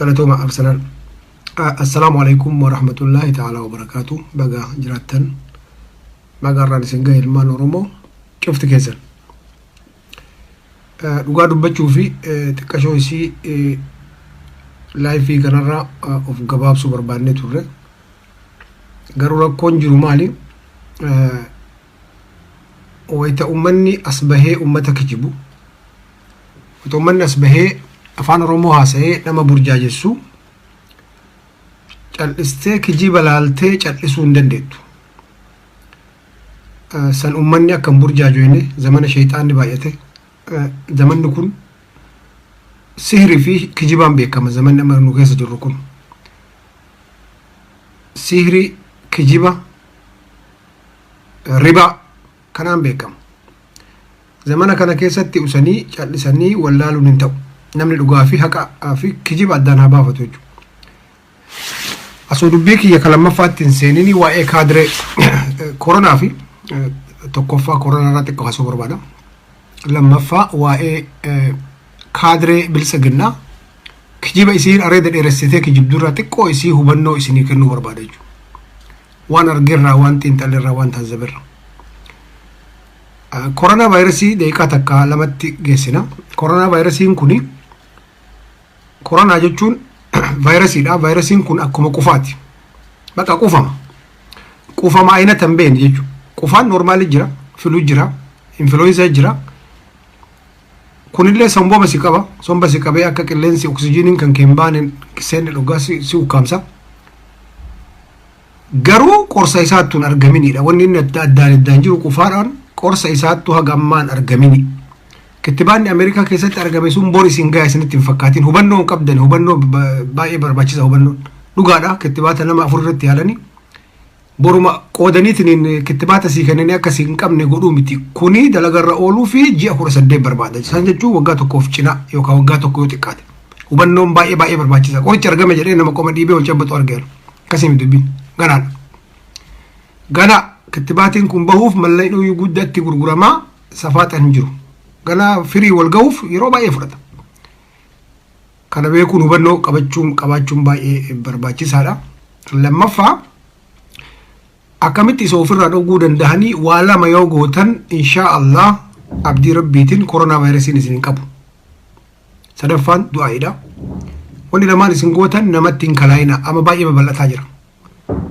Galatooma Arsenal. Assalaamu alaikum warahmatullaahi ta'ala wabarakaatu. Baga jiraattan, baga irraan isin gahe, ilmaan Oromoo cufti keessan. Dhugaa dubbachuu fi xiqqashoo isii live kanarraa of gabaabsuu barbaannee turre. Garuu rakkoon jiru maali? Wayita uummanni as bahee uummata kijibu, wayita uummanni as bahee afaan Oromoo haasa'ee nama burjaajessu, cal'istee kijiba laaltee cal'isuu hin dandeettu. San uummanni akka hin burjaajoyne, zamana sheexaanni baay'ate, zamanni kun sihrii fi kijibaan beekama. Zamanni amma nu keessa jirru kun sihrii, kijiba, ribaa kanaan beekama. Zamana kana keessatti usanii cal'isanii wallaaluun hin ta'u. Namni dhugaa fi haqa fi kijiba addaan haa baafatu jechuudha. Asoo dubbii kiyya kan lammaffaatti hin seenini, waa'ee kaadiree koronaa fi tokkoffaa koronaa irraa xiqqoo haasoo barbaada. Lammaffaa waa'ee kaadiree biltsiginnaa kijiba isiin areeda dheeressitee kijibdurraa xiqqoo isii hubannoo isinii kennuu barbaada jechuudha. Waan argirraa, waan xiinxalirraa, waan taazabirraa. Koronaa vaayirasii daqiiqaa takka lamatti geessina. Koronaa vaayirasiin kuni, koronaa jechuun vaayirasiidha. Vaayirasiin kun akkuma qufaati. Bakka qufama. Qufama aynata hin beekne jechuudha. Qufaan normal jira, flu jira, influenza jira. Kunillee sombooma si qaba. Somba si qabee akka qilleensi oksijiiniin kan kee hin baane seenne dhugaa si ukkaamsa. Garuu qorsa isaattu hin argaminidha. Wanni inni adda addaan addaan jiru qufaadhaan qorsa isaattu haga ammaan argamini. Kittibaanni Ameerikaa keessatti argame sun bor isin gaha isinitti hin fakkaatin. Hubannoo hin qabdan, hubannoo baay'ee barbaachisa hubannoon. Dhugaadha, kittibaata nama afur irratti yaalanii boruma qoodaniitiin kittibaata sii kennanii akka si hin qabne godhuu miti. Kuni dalagarra ooluu fi ji'a 18 barbaada. Isaan jechuun waggaa tokkoof cinaa yookaan waggaa 1 yoo xiqqaate. Hubannoon baay'ee baay'ee barbaachisa. Qorichi argame jedhee nama qoma dhiibee ol cabbatu argeera. Akkasii miti dubbiin. Ganaadha. Gana kittibaatiin kun bahuuf mallaqni guddaatti gurguramaa safaaxan hin jiru. Gana firii wal gahuuf yeroo baay'ee fudhata. Kana beekuun, hubannoo qabachuun qabaachuun baay'ee barbaachisaadha. Lammaffaa, akkamitti isa ofirraa dhowwuu danda'anii? Waa lama yoo gootan, inshaa Allah, abdii rabbiitiin koronaa vaayirasiin isin hin qabu. Sadaffaan du'aa'idha. Wanni lamaan isin gootan, namatti hin kalaayina. Amma baay'ee babal'ataa jira.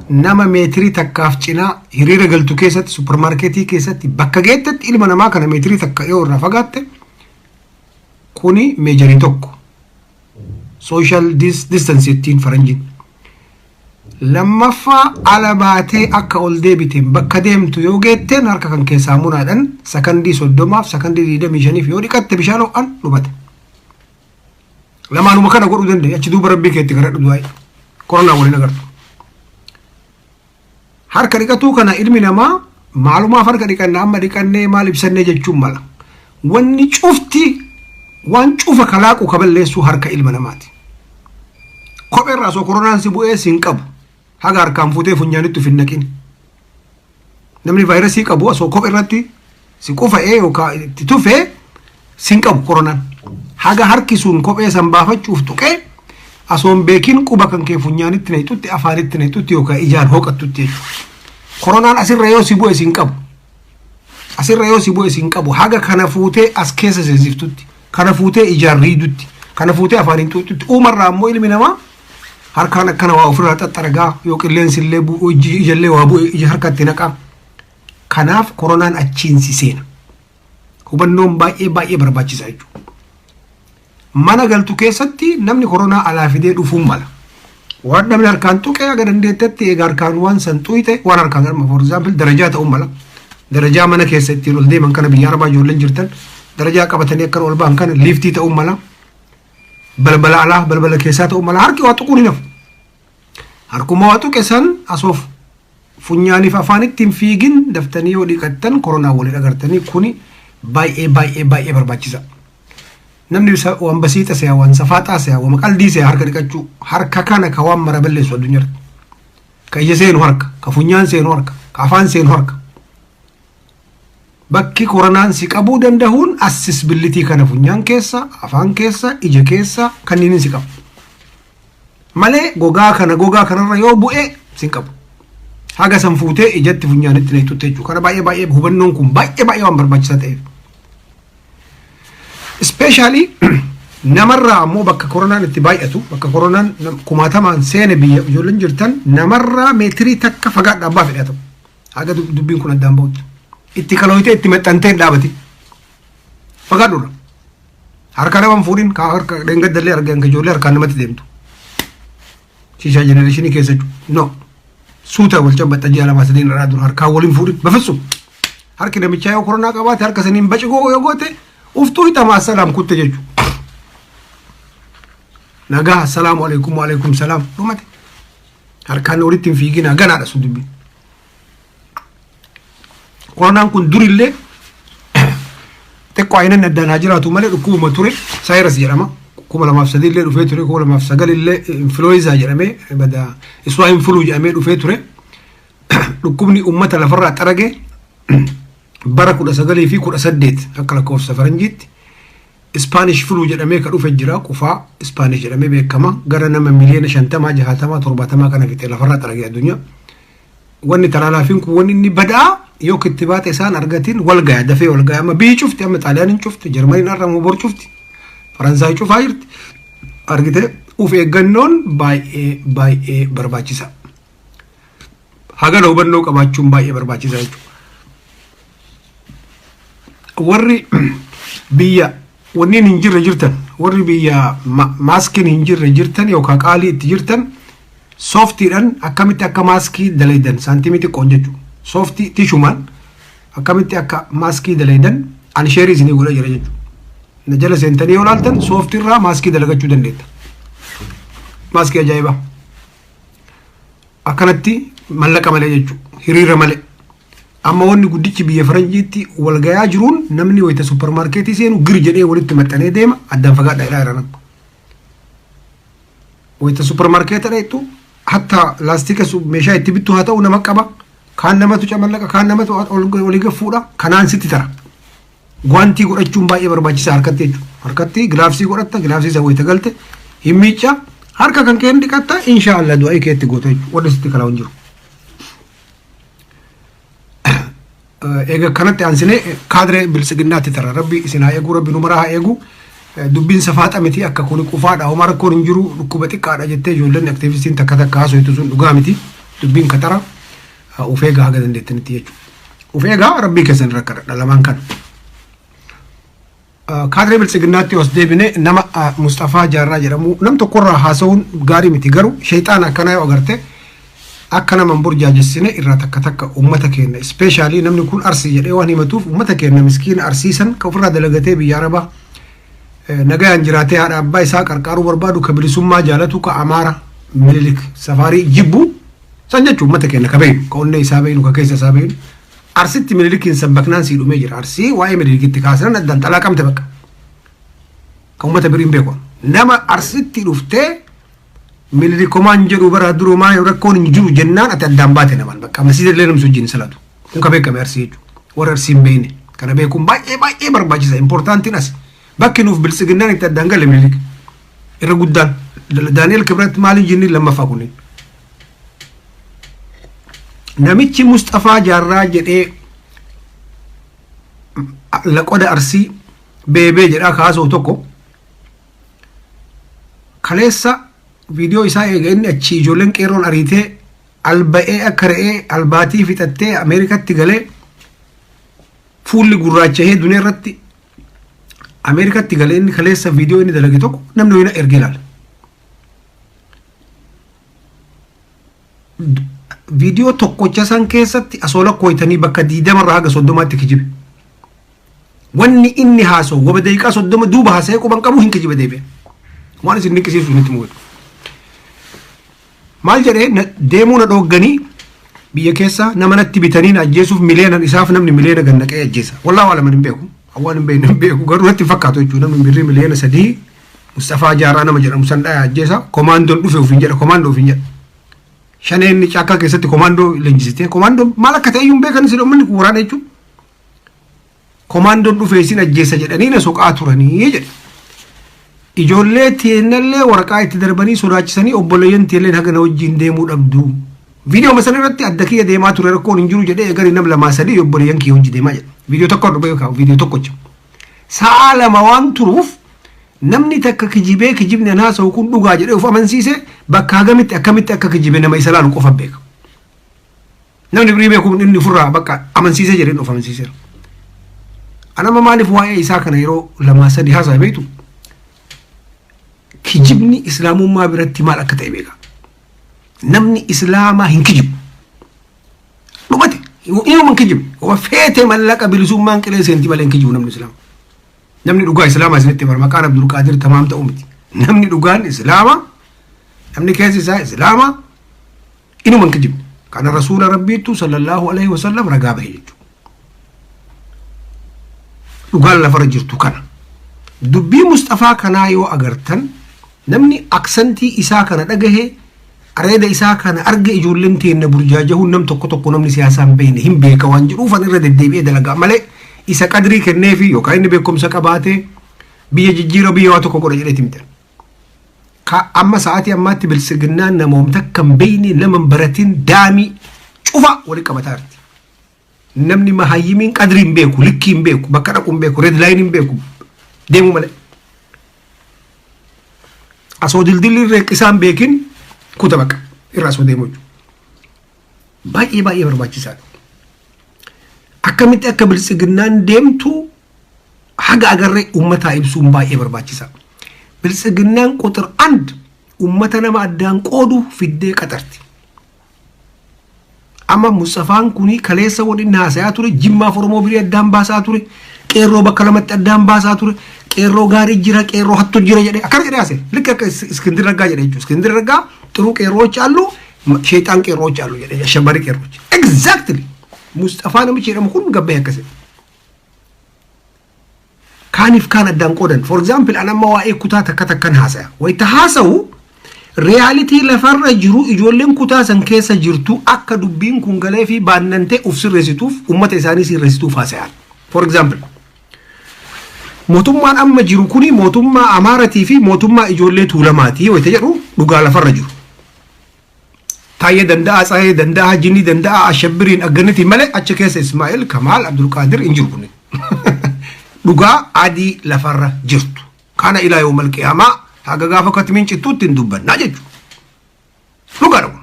Nama meetirii takkaaf cinaa hiriira galtu keessatti, supermarketii keessatti, bakka geettetti ilma namaa kana meetirii takka yoo irraa fagaatte, kuni measurii tokko. Social distance ittiin faranjiin. Lammaffaa, ala baatee akka ol deebiteen bakka deemtu yoo geetteen harka kan kee saamunaadhaan sakandii 30f, sakandii 25f yoo dhiqatte bishaan ho'an, dhumate. Lamaanuma kana godhuu dandeenya. Achi duuba rabbii keetti kadhadhu, du'aayi. Koronaa waliin agartu. Harka dhiqatuu kana ilmi namaa maalumaaf harka dhiqanna, amma dhiqannee maal ibsannee jechuun mala. Wanni cufti waan cufa kalaaqu kaballeessuu harka ilma namaati. Kopheerraa osoo koronaan si bu'ee si hin qabu. Haga harkaan fuutee funyaanitti of hin naqin. Namni vaayirasii qabu osoo kophee irratti si qufa'ee yookaan itti tufee si hin qabu koronaan. Haga harki sun kophee san baafachuuf tuqee osoo hin beekin quba kan kee funyaanitti naqxutti, afaanitti naqxutti yookaan ijaan hooqattutti jechuudha. Koronaan asirra yoo si bu'e si hin qabu. Asirra yoo si bu'e si hin qabu. Haga kana fuutee as keessa seensiftutti, kana fuutee ijaan riidutti, kana fuutee afaaniin xuuxutti. Uumarraa ammoo ilmi namaa harkaan akkana waa ofirraa xaxxaragaa, yoo qilleensi illee bu'u ijallee waa bu'e ija harkatti naqaa. Kanaaf koronaan achiin si seena. Hubannoon baay'ee baay'ee barbaachisaa jechuudha. Mana galtu keessatti namni koronaa alaa fidee dhufuun mala. Waan namni harkaan tuqee haga dandeettetti egaa harkaan waan san xuyxe, waan harkaan amma, for example, darajaa ta'uu mala. Darajaa mana keessa ittiin ol deeman kana, biyya arabaa ijoolleen jirtan darajaa qabatanii akkana ol ba'an kana, liiftii ta'uu mala. Balbala alaa, balbala keessaa ta'uu mala. Harki waa tuquun hin hafu. Harkuma waa tuqe san asoof funyaaniif afaanitti hin fiigin, daftanii yoo dhiqattan koronaa waliin agartanii. Kuni baay'ee baay'ee baay'ee barbaachisa. Namni waan basiixa se'a, waan safaaxaa se'a, waan qaldii se'a harka dhiqachuu. Harka kana ka waan mara balleessu addunyaarratti. Ka ija seenu harka, ka funyaan seenu harka, ka afaan seenu harka. Bakki koronaan si qabuu danda'uun accessibility kana funyaan keessa, afaan keessa, ija keessa kanneen si qabu. Malee gogaa kana gogaa kanarra yoo bu'e sin qabu. Haga san fuutee ijatti funyaanitti naqxutti jechuudha. Kana baay'ee baay'ee hubannoon kun baay'ee baay'ee waan barbaachisaa ta'eef. Especially namarraa ammoo bakka koronaan itti baay'atu, bakka koronaan kumaatamaan seene, biyya ijoolleen jirtan, namarraa meetirii 1 fagaadha abbaa fedhaa ta'u. Haga dubbiin kun addaan ba'utti. Itti kalooyitee itti maxxantee hin dhaabati. Fagaadhuudha. Harka nama hin fuudhin, kaa harka dheengaddallee argan ijoollee harkaan namatti deemtu. Shishaa generation keessa jechuudha. No. Suuta wal cabbaxxa ji'a 2 3 irraa dura harkaan waliin fuudhin bafessu. Harki namichaa yoo koronaa qabaate, harka saniin bacigoo yoo goote, uftuu hixama, assalaam kutte jechuudha. Nagaa, assalaamu alaikum, wa alaikum salaam, dhumate. Harkaan walitti hin fiigina, ganaadha sun dubbiin. Koronaan kun durillee xiqqoo ayinan addaan haa jiraatu malee dhukkubuma ture, SARS jedhama. 2003 illee dhufee ture, 2009 illee influenza jedhamee, bada swine flu jedhamee dhufee ture. Dhukkubni uummata lafarraa xarage bara 1918 akka lakkoofsa faranjiitti Spanish flu jedhamee ka dhufe jira, qufaa Spanish jedhamee beekama, gara nama miliyoona 50, 60, 70 kana fixe, lafarraa xarage addunyaa. Wanni talaalaafiin kun wanni inni badaa yoo kittibaata isaan argatiin wal gaya, dafee wal gaya. Amma biyyi cufti, amma Xaaliyaaniin cufti, Jarmaniin har'a bor cufti, Faransaay cufaa jirti. Argite, uf eeggannoon baay'ee baay'ee barbaachisa. Hagana hubannoo qabaachuun baay'ee barbaachisaa jechuudha. Warri biyya wanniin hin jirre jirtan, warri biyya maaskiin hin jirre jirtan yookaan qaalii itti jirtan, sooftiidhaan akkamitti akka maaskii dalaydan, saantimii xiqqoon jechuudha. Sooftii tishumaan akkamitti akka maaskii dalaydan ani share isinii godha jira jechuudha. Na jala seentanii yoo ilaaltan, sooftiirraa maaskii dalagachuu dandeetta. Maaskii ajaa'ibaa. Akkanatti mallaqa malee jechuudha. Hiriira malee. Amma wanni guddichi biyya faranjiitti wal gayaa jiruun, namni wayita supermarket seenu gir jedhee walitti maxxanee deema, addaan fagaadha jedhaa jira nama. Wayita supermarket dheettu, hatta laastika meeshaa itti bittu haa ta'u, nama qaba. Kaan namatu camallaqa, kaan namatu olii gaffuudha. Kanaan sitti tara. Gwaantii godhachuun baay'ee barbaachisaa harkatti jechuudha. Harkatti gloves godhatta, gloves isa wayita galte hin miicca, harka kan kee dhiqatta, inshaallah du'aa keetti goota jechuudha. Wanni sitti kalaa hin jiru. Eega kanatti aansinee kaadiree biltsiginnaatti tara. Rabbi isin haa eegu, rabbi nu maraa haa eegu. Dubbiin safaaxa miti, akka kuni qufaadha, homaa rakkoon hin jiru, dhukkuba xiqqaadha jettee ijoolleen aktiivistiin takka takka haasoftu sun dhugaa miti. Dubbiin katara, uf eegaa haga dandeettanitti jechuudha. Uf eegaa, rabbii keessan irra kadhadha lamaan kana. Kaadiree biltsiginnaatti os deebine, nama Mustafaa Jaarraa jedhamu nam tokkorraa haasa'uun gaarii miti, garuu sheexaana akkanaa yoo agarte akka nama hin burjaajessine irraa takka takka uummata keenya, especially namni kun Arsii jedhee waan himatuuf, uummata keenya miskiina Arsiisan kan ofirraa dalagatee biyya Arabaa nagayaan jiraatee haadha abbaa isaa qarqaaruu barbaadu, ka bilisummaa jaalatu, ka Amaara Minilik safaarii jibbu san jechuun, uummata keenya ka beeynu, ka onnee isaa beeynu, ka keessa isaa beeynu, Arsitti Minilikiin sabbaknaan sii dhumee jira. Arsii waa'ee Minilikitti kaasinan addaan xalaa qabte bakka. Ka uummata biriin beeku. Nama Arsitti dhuftee Minilikomaan jedhu bara durumaa rakkoon hin jiru jennaan, ati addaan baate namaan bakka masiida illee namni wajjin salatu. Kun ka beekame Arsii jechuudha. Warra Arsii hin beekne. Kana beekuun baay'ee baay'ee barbaachisa. Important iin as. Bakki nuuf biltsiginnaan itti addaan gale Minilik. Irra guddaan. Daani'el Kibrat maaliin jinni lammaffaa kunneen. Namichi Mustafaa Jaarraa jedhee laqoda Arsii beebee jedhaa kaasuu tokko kaleessa viidiyoo isaa eega inni achi ijoolleen qeerroon ariitee alba'ee akka re'ee albaatii fixattee Ameerikatti galee, fuulli gurraachahee duniyaa irratti Ameerikatti galee, inni kaleessa viidiyoo inni dalage tokko namni wayina ergee ilaala. Viidiyoo tokkocha san keessatti asoola kooytanii bakka 20rraa haga 30tti kijibe. Wanni inni haasa'u waba daqiiqaa 30 duuba haasa'ee quban qabu hin kijibe deebi'e. Waan isin dinqisiisu nutti mul'atu. Maal jedhee? Deemuu na dhoogganii, biyya keessa nama natti bitanii na ajjeesuuf miliyoona isaaf namni miliyoona gannaqee ajjeesa. Wallaahu alaman hin beeku. Waan hin beekne hin beeku, garuu natti hin fakkaatu jechuudha. Namni birrii miliyoona 3 Mustafaa Jaarraa nama jedhamu san dhaya ajjeesa. Komaandoon dhufe ofiin jedha, komaandoo ofiin jedha. Shaneen caakkaa keessatti komaandoo leenjisitee, komaandoo maal akka ta'e iyyuu hin beekan isin, uummanni kun waraana jechuudha. Komaandoon dhufe isin ajjeesa jedhanii na soqaa turanii jedhe. Ijoollee teennallee waraqaa itti darbanii sodaachisanii obboleeyyan teelleen haga na wajjin deemuu dhabdu. Viidiyoo sana irratti adda kiyya deemaa ture, rakkoon hin jiru jedhee, eegari nam lamaa sadii obboleeyyan kiyya hojii deemaa jedha. Viidiyoo tokko dhufe yookaan viidiyoo tokkocha. Sa'a 2 waan turuuf, namni takka kijibee kijibni an haasa'u kun dhugaa jedhee of amansiise, bakka hagamitti akkamitti akka kijibe nama isa laalu qofa beeka. Namni birii beeku inni ofirraa bakka amansiisee jedhee of amansiiseera. Anama maaliif waa'ee isaa kana yeroo lamaa sadii haasa'e beektu? Kijibni islaamummaa biratti maal akka ta'e beeka. Namni islaamaa hin kijibu. Dhumate. Inuma hin kijibu. Oma feete mallaqa bilisummaan qilee seenti malee hin kijibu namni islaamaa. Namni dhugaa islaamaa isinitti bara maqaan Abdulqaadir Tamaam ta'uu miti. Namni dhugaan islaamaa, namni keessi isaa islaamaa, inuma hin kijibu. Kana rasuula rabbiittu sallallahu alaihi wasallam ragaa bahe jechuudha. Dhugaan lafarra jirtu kana. Dubbii Mustafaa kanaa yoo agartan, namni accentii isaa kana dhagahe, areeda isaa kana arge, ijoolleen teenna burjaajahuun nam tokko tokko namni siyaasaa hin beekne hin beeka waan jedhuufan irra deddeebi'ee dalagaa malee, isa qadrii kenneefi yookaan inni beekumsa qabaatee biyya jijjiira, biyya waa tokko godha jedheeti miti. Ka amma sa'aatii ammaatti biltsiginnaan namoota akka hin beekne, nama hin baratin, daamii cufa walitti qabataa jirti. Namni mahayyimiin qadrii hin beeku, likkii hin beeku, bakka dhaqu hin beeku, red line hin beeku, deemu malee. Asoo dildilli reeqqisaa hin beekin kuta bakka irraa asoo deemu jechuudha. Baay'ee baay'ee barbaachisaadha. Akkamitti akka biltsiginnaan deemtu haga agarree uummataa ibsuun baay'ee barbaachisaa. Biltsiginnaan ቁጥር አንድ uummata nama addaan qoodu fiddee qaxarti. Amma Mustafaan kuni kaleessa waliin haasayaa ture, Jimmaaf Oromoo birii addaan baasaa ture, qeerroo bakka lamatti addaan baasaa ture, qeerroo gaarii jira, qeerroo hattu jira jedhee akkana jedhee haasa'e. Likka akka Iskindir Raggaa jedhee jechuudha. Iskindir Raggaa xuruu qeerroochi allu, sheexaan qeerroochi allu jedhee, ashabbarii qeerroochi. Exactly. Mustafaa namichi jedhamu kun gabbee akkasii. Kaaniif kaan addaan qoodan. For example, an amma waa'ee kutaa takka takkan haasaya. Wayita haasa'u reality lafarra jiru, ijoolleen kutaa san keessa jirtu akka dubbiin kun galee fi baannantee uf sirreessituuf, ummata isaanii sirreessituuf haasayan. For example, mootummaan amma jiru kuni mootummaa Amaaratii fi mootummaa ijoollee Tuulamaati wayita jedhu dhugaa lafarra jiru. Taayyee Danda'a, Tsaayee Danda'a, Jinni Danda'a, Ashabbiriin agganitii malee achi keessa Ismaa'eel, Kamaal, Abdulqaadir hin jiru kunneen. Dhugaa adii lafarra jirtu. Kana ilaa yoomal qiyaamaa haga gaafa katmiin cittuutti hin dubbannaa jechuudha. Dhugaadha kun.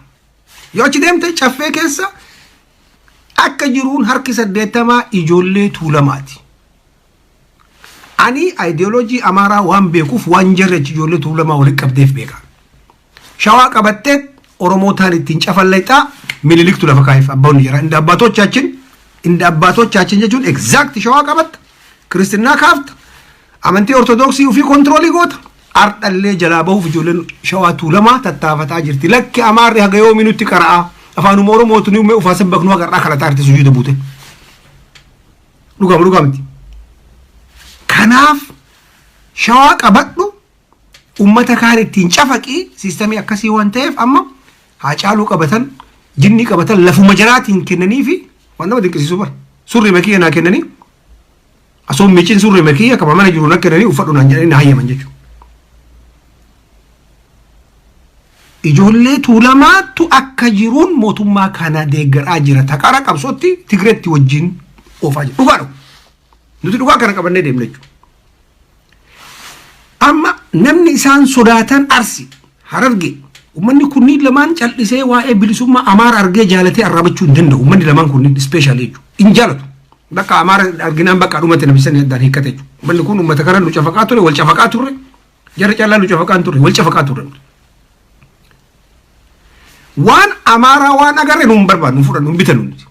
Yoo achi deemte caffee keessa akka jiruun harki 80 ijoollee Tuulamaati. Ani ideology Amaaraa waan beekuuf, waan jarri achi ijoollee Tuulamaa walitti qabdeef beeka. Shawaa qabattee Oromootaan ittiin cafallayxaa Miniliktu lafa kaa'eef abboonni jira. እንደ አባቶቻችን እንደ አባቶቻችን jechuun exact shawaa qabatta. Kiristinnaa kaafta. Amantii Ortodoksii ofii control goota. Ardhallee jalaa bahuuf ijoolleen shawaa Tuulamaa tattaafataa jirti. Lakki, Amaarri haga yoomii nutti qara'aa? Afaanuma Oromootu ni uume ufaa sabbaknu haga har'aa kadhataa jirti sujuuda buute. Dhugaama, dhugaa miti. Kanaaf shawaa qabadhu, ummata kaan ittiin cafaqii, systemii akkasii waan ta'eef amma Haacaaluu qabatan, jinni qabatan, lafuma jaraatiin kennanii fi waan nama dinqisiisu bara. Surrii makiyya naa kennanii, osoo micin surrii makiyya kama mana jiru na kennanii, uffadhu naan jedhanii na hayyaman jechuudha. Ijoollee Tuulamaatu akka jiruun mootummaa kana deeggaraa jira. Taqara qabsootti Tigreetti wajjin oofaa jira. Dhugaadha. Nuti dhugaa kana qabannee deemna jechuudha. Amma namni isaan sodaatan Arsi, Hararge, uummanni kunniin lamaan cal'isee waa'ee bilisummaa Amaara argee jaalatee arraabachuu hin danda'u. Uummanni lamaan kunniin special jechuudha. Hin jaalatu. Bakka Amaara arginaan bakka dhumate namicha sanii addaan hiikkate jechuudha. Uummanni kun uummata kana nu cafaqaa ture, wal cafaqaa turre. Jarri callaa nu cafaqaa hin turre, wal cafaqaa turre. Waan Amaaraa waan agarre nu hin barbaadnu, nu fudhannu, hin bitannu nuti.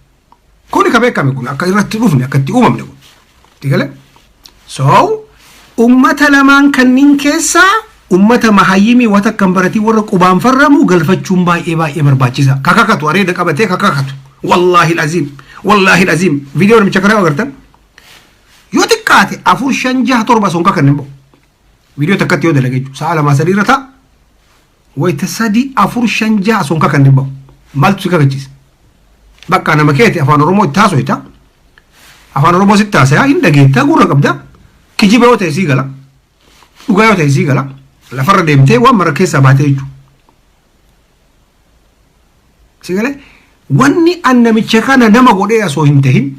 Kuni ka beekame kun akka irratti dhufne, akka itti uumamne kun. Digale? So, ummata lamaan kanniin keessaa ummata mahayyimii wata kan baratii warra qubaan farramu galfachuun baay'ee baay'ee barbaachisa. Kakakatu areeda qabatee kakakatu. Wallaahi aziim. Wallaahi aziim. Viidiyoo namicha kana agartan. Yoo xiqqaate afur, shan, jaha, torba osoo hin kakanne hin bahu. Viidiyoo takkatti yoo dalage jechuudha. Sa'a 2 3 irra ta'a. Wayita sadi, afur, shan, jaha osoo hin kakanne hin bahu. Maaltu si kakachiisa? Bakka nama keeti afaan Oromoo itti haasoyta. Afaan Oromoo sitti haasaya, hin dhageetta, gurra qabda. Kijiba yoo ta'e sii gala. Dhugaa yoo ta'e sii gala. Dhugaa yoo ta'e sii gala, lafarra deemtee waan mara keessaa baatee jechuudha. Si galee, wanni an namicha kana nama godhee osoo hin tahin,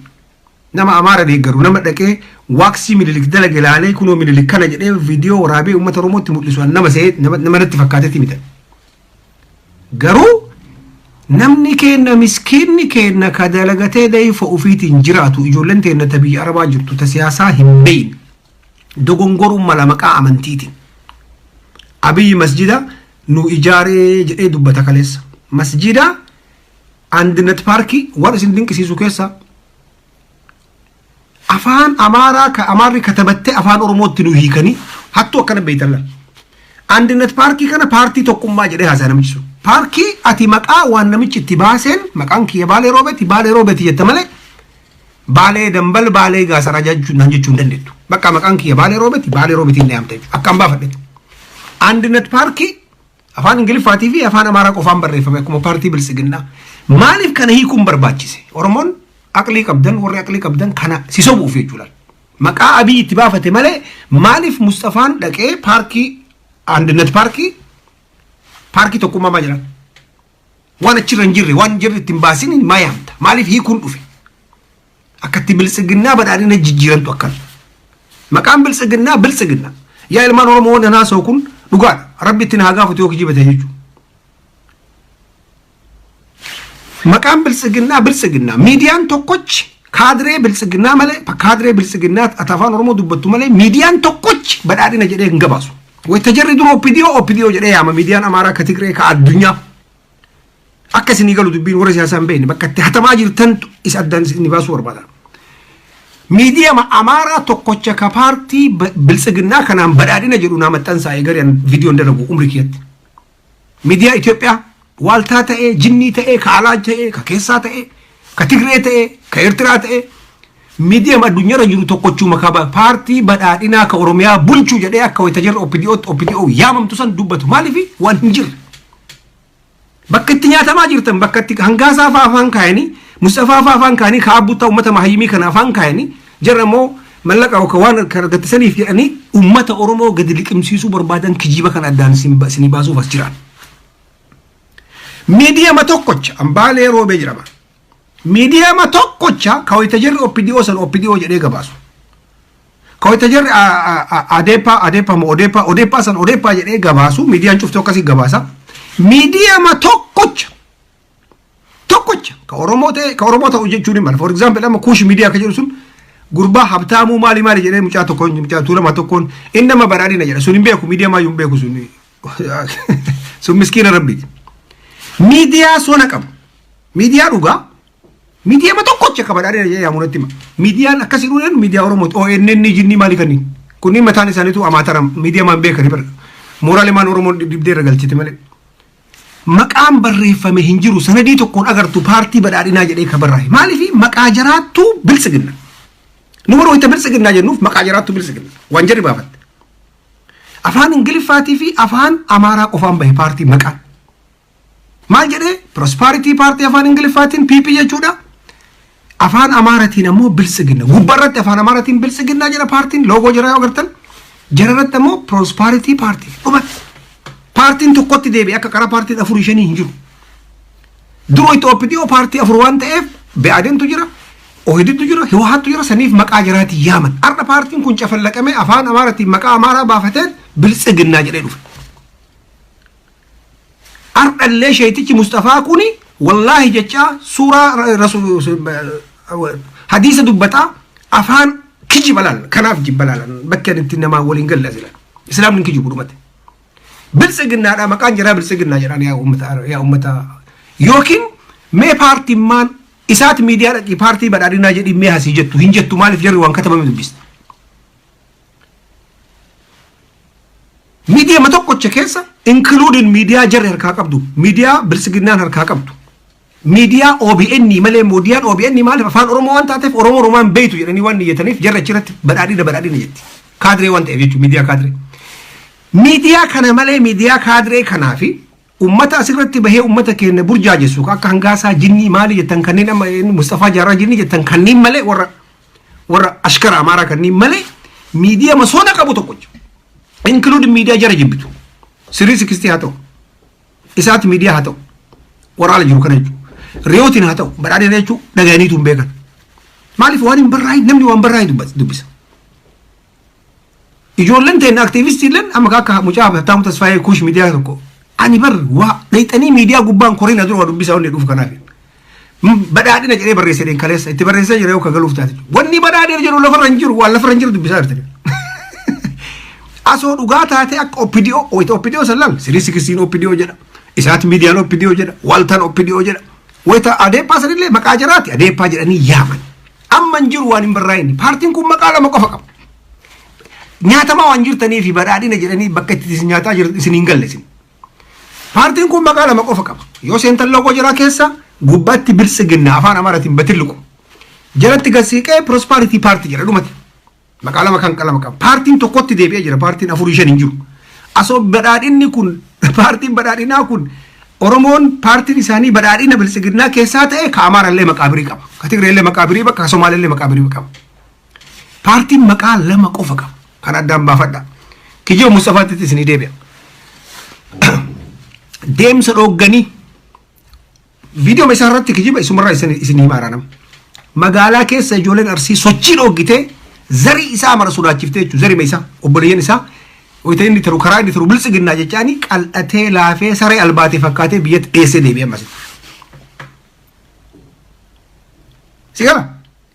nama Amaara deeggaru, nama dhaqee waaksii Minilik dalage ilaalee, kunoo Minilik kana jedhee viidiyoo waraabee uummata Oromootti mul'isu, an nama se'ee nama natti fakkaatetti mita. Garuu namni keenna, miskiinni keenna, ka dalagatee dayfa ofiitiin jiraatu, ijoolleen teenna ta biyya Arabaa jirtu, ta siyaasaa hin beeyne, dogongoruun mala maqaa amantiitiin. Abiyyi masjida nu ijaaree jedhee dubbata kaleessa. Masjida Andinet Paarkii, waan isin dinqisiisu keessa, afaan Amaaraa ka Amaarri katabattee afaan Oromootti nu hiikanii hattuu akkana beeytan laal. Andinet Paarkii kana paartii tokkummaa jedhee haasaa namichi sun. Paarkii ati maqaa waan namichi itti baaseen, maqaan kiyya Baalee Roobeeti, Baalee Roobeeti jetta malee Baalee Dambal, Baalee Gaasaraa jechuun jechuu hin dandeettu. Bakka maqaan kiyya Baalee Roobeeti, Baalee Roobeetiin ni yaamta jechuudha. Akkaan baafadhe. Andinet Paarkii afaan Ingiliffaatii fi afaan Amaaraa qofaan barreeffame, akkuma paartii Biltsiginnaa. Maaliif kana hiikuun barbaachise? Oromoon aqlii qabdan, warri aqlii qabdan, kana si sobuuf jechuudha. Maqaa Abiy itti baafate malee, maaliif Mustafaan dhaqee paarkii Andinet Paarkii paarkii tokkummaa maa jedhan? Waan achirra hin jirre, waan jirre ittiin baasin maa yaamta? Maaliif hiikuun dhufe? Akka itti Biltsiginnaa badhaadhina jijjiirantu akkana. Maqaan Biltsiginnaa Biltsiginnaa. Yaa ilmaan Oromoo, waan haasa'u kun dhugaadha. Rabbi ittiin haa gaafatu yoo kijibate jechuudha. Maqaan Biltsiginnaa Biltsiginnaa. Miidiyaan tokkochi kaadiree Biltsiginnaa malee, kaadiree Biltsiginnaa ati afaan Oromoo dubbattu malee, miidiyaan tokkochi badhaadhina jedhee hin gabaasu. Wayita jarri dura OPDO OPDO jedhee yaama, miidiyaan Amaaraa, ka Tigree, ka addunyaa. Akka isinii galu, dubbiin warra siyaasaa hin beekne, bakka itti hatamaa jirtantu isa addaan isin baasuu barbaada. Miidiyama Amaaraa tokkocha ka paartii Biltsiginnaa kanaan badhaadhina jedhu naa maxxansaa, eegari an viidiyoon dalagu umrii kiyyatti. Miidiyaa Itoophiyaa waaltaa ta'ee, jinnii ta'ee, ka alaa ta'ee, ka keessaa ta'ee, ka Tigree ta'ee, ka Eertiraa ta'ee, miidiyama addunyaarra jiru tokkochuma ka paartii badhaadhinaa ka Oromiyaa bulchu jedhee akka wayita jirra OPDOtti OPDO yaamamtu san dubbatu. Maaliif? Waan hin jirre. Bakka itti nyaatamaa jirtan, bakka itti Hangaasaa fa'aa afaan kaayanii, Mustafaa fa'aa afaan kaayanii, ka Abbuttaa uummata mahayyimii kana afaan kaayanii, jarra immoo mallaqa yookaan waan kan argattisaniif jedhanii uummata Oromoo gadi liqimsiisuu barbaadan, kijiba kana addaan isinii baasuuf as jiran. Miidiyama tokkocha Ambaalee Roobee jedhama. Miidiyama tokkocha ka wayita jarri OPDO san OPDO jedhee gabaasu. Ka wayita jarri Adeepaa, Adeepaa moo Odeepaa, Odeepaa san Odeepaa jedhee gabaasu, miidiyaan cuftuu akkasii gabaasa. Miidiyama tokkocha tokkocha ka Oromoo ta'e, ka Oromoo ta'u jechuun hin mala. For example, amma Kuush Miidiyaa ka jedhu sun, gurbaa Habtaamuu maali maali jedhee, mucaa tokkoon, mucaa Tuulamaa tokkoon, inni nama badhaadhina jedha, sun hin beeku, miidiyaa maayyuu hin beeku, sun miskiina rabbiiti. Miidiyaa sona qabu. Miidiyaa dhugaa. Miidiyaa tokkocha ka badhaadhina jedhee yaamu natti hima. Miidiyaan akkasii dhuuneen miidiyaa Oromooti. ONN jinnii maali kanniin? Kunniin mataan isaaniitu amaatara, miidiyaa maan beekani bara. Mooraalee maan Oromoon dhibdee irra galchite malee. Maqaan barreeffame hin jiru, sanadii tokkoon agartu paartii badhaadhinaa jedhee ka barraa'e. Maaliif? Maqaa jaraattuu Biltsiginna. Nu warra wayita Biltsiginnaa jennuuf maqaa jaraattuu Biltsiginna. Waan jarri baafatte. Afaan Ingiliffaatii fi afaan Amaaraa qofaan bahe paartii maqaan. Maal jedhee? Prosperity Party afaan Ingiliffaatiin PP jechuudha. Afaan Amaaratiin ammoo Biltsiginna. Gubbaarratti afaan Amaaratiin Biltsiginnaa jedha paartiin, loogoo jara yoo agartan. Jararratti ammoo Prosperity Party. Dhumatti. Paartiin tokkotti deebi'e akka karaa paartiin afurii shanii hin jiru. Duroo itti OPDO paartii afur waan ta'eef, BADNtu jira, OHDtu jira, Hiwahattu jira, saniif maqaa jaraatiin yaaman. Har'a paartiin kun cafallaqamee afaan Amaaratiin maqaa Amaaraa baafateen Biltsiginnaa jedhee dhufe. Har'allee sheetichi Mustafaa kuni wallaahi jechaa, suuraa hadiisa dubbataa, afaan kijiba laal, kanaaf jibba laalan, bakki ani itti namaa waliin galle as ilaala. Islaamni hin kijibu, dhumate. Biltsiginnaadha maqaan jaraa, Biltsiginnaa jedhaan. Yaa uummata, yaa uummata, yookiin mee paartimmaan isaati miidiyaa dhaqii paartii badhaadhinaa jedhii mee hasii jettu hin jettu. Maaliif? Jarri waan katabame dubbiste. Miidiyaa tokkocha keessa, including miidiyaa jarri harkaa qabdu, miidiyaa Biltsiginnaan harkaa qabdu, miidiyaa OBN malee, miidiyaan OBN maaliif afaan Oromoo waan taateef, Oromoo Oromaan beeytu jedhanii waan niyyataniif, jarri achirratti badhaadhina badhaadhina jetti. Kaadiree waan ta'eef jechuudha, miidiyaa kaadiree. Miidiyaa kana malee, miidiyaa kaadiree kanaa fi ummata asirratti bahee ummata keenya burjaajessu, akka Hangaasaa jinnii maali jettan kanneen, amma Mustafaa Jaarraa jinnii jettan kanneen malee, warra ashkara Amaaraa kanneen malee, miidiyaa masoona qabu tokkocha. Include miidiyaa jara jibbitu. 360 haa ta'u. Isaati miidiyaa haa ta'u. Waraana jiru kana jechuudha. Riyootiin haa ta'u, Badhaadhina jechuun dhaga'aniitu hin beekan. Maaliif? Waan hin barraa'in, namni waan barraa'e dubbisa. Ijoolleen ta'in aktiivistiileen amma akka mucaa Habtaamu Tasfaayee Kuush miidiyaa tokko, ani bar waa dhayxanii miidiyaa gubbaan koriin adura waa dubbisaa wanni dhufu kanaaf. Badhaadhina jedhee barreessee dheen kaleessa itti barreessee jira yoo ka galuuf taate. Wanni badhaadhina jedhu lafarra hin jiru, waan lafarra hin jiru dubbisaa jirtani. Asoo dhugaa taate akka OPDO, wayita OPDO san laal, 360 OPDO jedha. Isaati miidiyaan OPDO jedha. Waltaan OPDO jedha. Wayita Adeeppaa sanillee maqaa jaraati Adeeppaa jedhanii yaaman. Amma hin jiru waan hin barraa'inni. Paartiin kun maqaa lama qofa qaba. Nyaatamaa waan jirtanii fi badhaadhina jedhanii bakka itti isin nyaataa jiran isin hin galle isin. Paartiin kun maqaa lama qofa qaba. Yoo seentan loogoo jaraa keessa gubbaatti Biltsiginnaa afaan Amaaraatiin batilliqu. Jalatti gasiiqee Prosperity Party jedha, dhumate. Maqaa lama kan lama qaba. Paartiin tokkotti deebi'ee jira. Paartiin afurii shan hin jiru. Asoo badhaadhinni kun, paartiin badhaadhinaa kun, Oromoon paartiin isaanii badhaadhina Biltsiginnaa keessaa ta'e, ka Amaarallee maqaa birii qaba. Ka Tigreellee maqaa birii qaba. Ka Somaalellee maqaa birii qaba. Paartiin maqaa lama qofa qaba. Kan addaan baafadha. Kijiba Mustafaatti isinii deebi'a. Deemsa dhoogganii viidiyoo isaa irratti kijiba isumarraa isin himaa nama. Magaalaa keessa ijoolleen Arsii sochii dhooggitee zarii isaa mara sodaachiftee jechuudha. Zarima isaa, obboleeyyan isaa, wayita inni taru, karaa inni taru Biltsiginnaa jechaanii qal'atee laafee saree albaatee fakkaatee biyyatti dheessee deebi'e ammas. Si gala?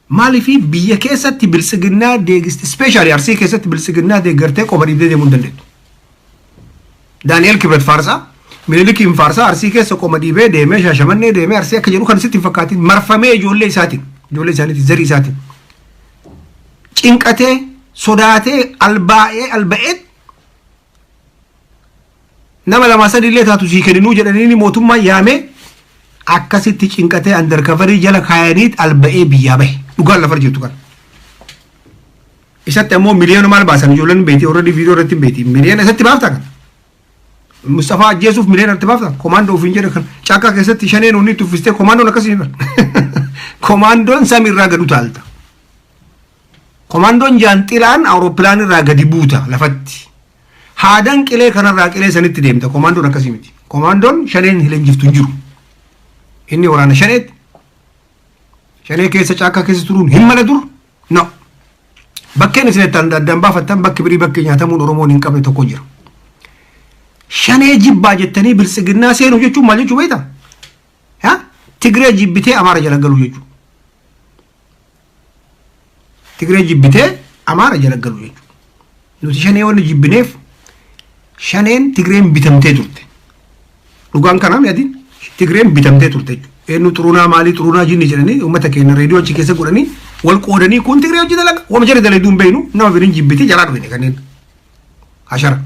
Maaliifii biyya keessatti Biltsiginnaa deegiste, especially Arsii keessatti Biltsiginnaa deeggartee qofa dhiibdee deemuu hin dandeettu. Daani'el Kibret Faarsaa, Minilikiin Faarsaa, Arsii keessa qoma dhiibee deemee Shaashamannee deemee Arsii akka jedhu kan sitti hin fakkaatin. Marfamee ijoollee isaatiin, ijoollee isaaniitiin, zarii isaatiin cinqatee sodaatee albaa'ee alba'ee nama lama sadi illee taatu sii kenninuu jedhanii mootummaan yaamee akkasitti cinqatee undercoverii jala kaayanii alba'ee biyyaa bahe. Dhugaan lafa jirtu kana. Isatti ammoo miliyoona maal baasan? Ijoolleen beetii already viidiyoo irratti hin beetii, miliyoona isatti baafta kana. Mustafaa ajjeesuuf miliyoona irratti baafta? Komaandoo ofiin jedhe kan caakkaa keessatti shaneen hundi itti uffistee, komaandoon akkasii hin. Komaandoon samiirraa gadu taalta. Komaandoon jaanxilaan awurooppilaan irraa gadi buuta lafatti. Haadan qilee kanarraa qilee sanitti deemta. Komaandoon akkasii miti. Komaandoon shaneen leenjiftu hin jiru. Inni waraana shaneetti. Shanee keessa caakkaa keessa turuun hin mala dur. No. Bakkeen isin itti addaan baafattan, bakki birii bakkee nyaatamuun Oromoon hin qabne tokko jira. Shanee jibbaa jettanii Biltsiginnaa seenuu jechuun maal jechuu beektaa? Tigree jibbitee Amaara jala galuu jechuudha. Tigree jibbitee Amaara jala galuu jechuudha. Nuti shanee wanni jibbineef shaneen Tigreen bitamtee turte. Dhugaan kanaa mi'atiin Tigreen bitamtee turte jechuudha. Eenyu xurunaa maalii xurunaa jinni jedhanii uummata keenya reediyoo achi keessa godhanii wal qoodanii kun Tigree hojii dalaga. Wama jara dalaguu hin beeknu, nama biriin jibbitee jalaa dhufne kanneen. Hashara.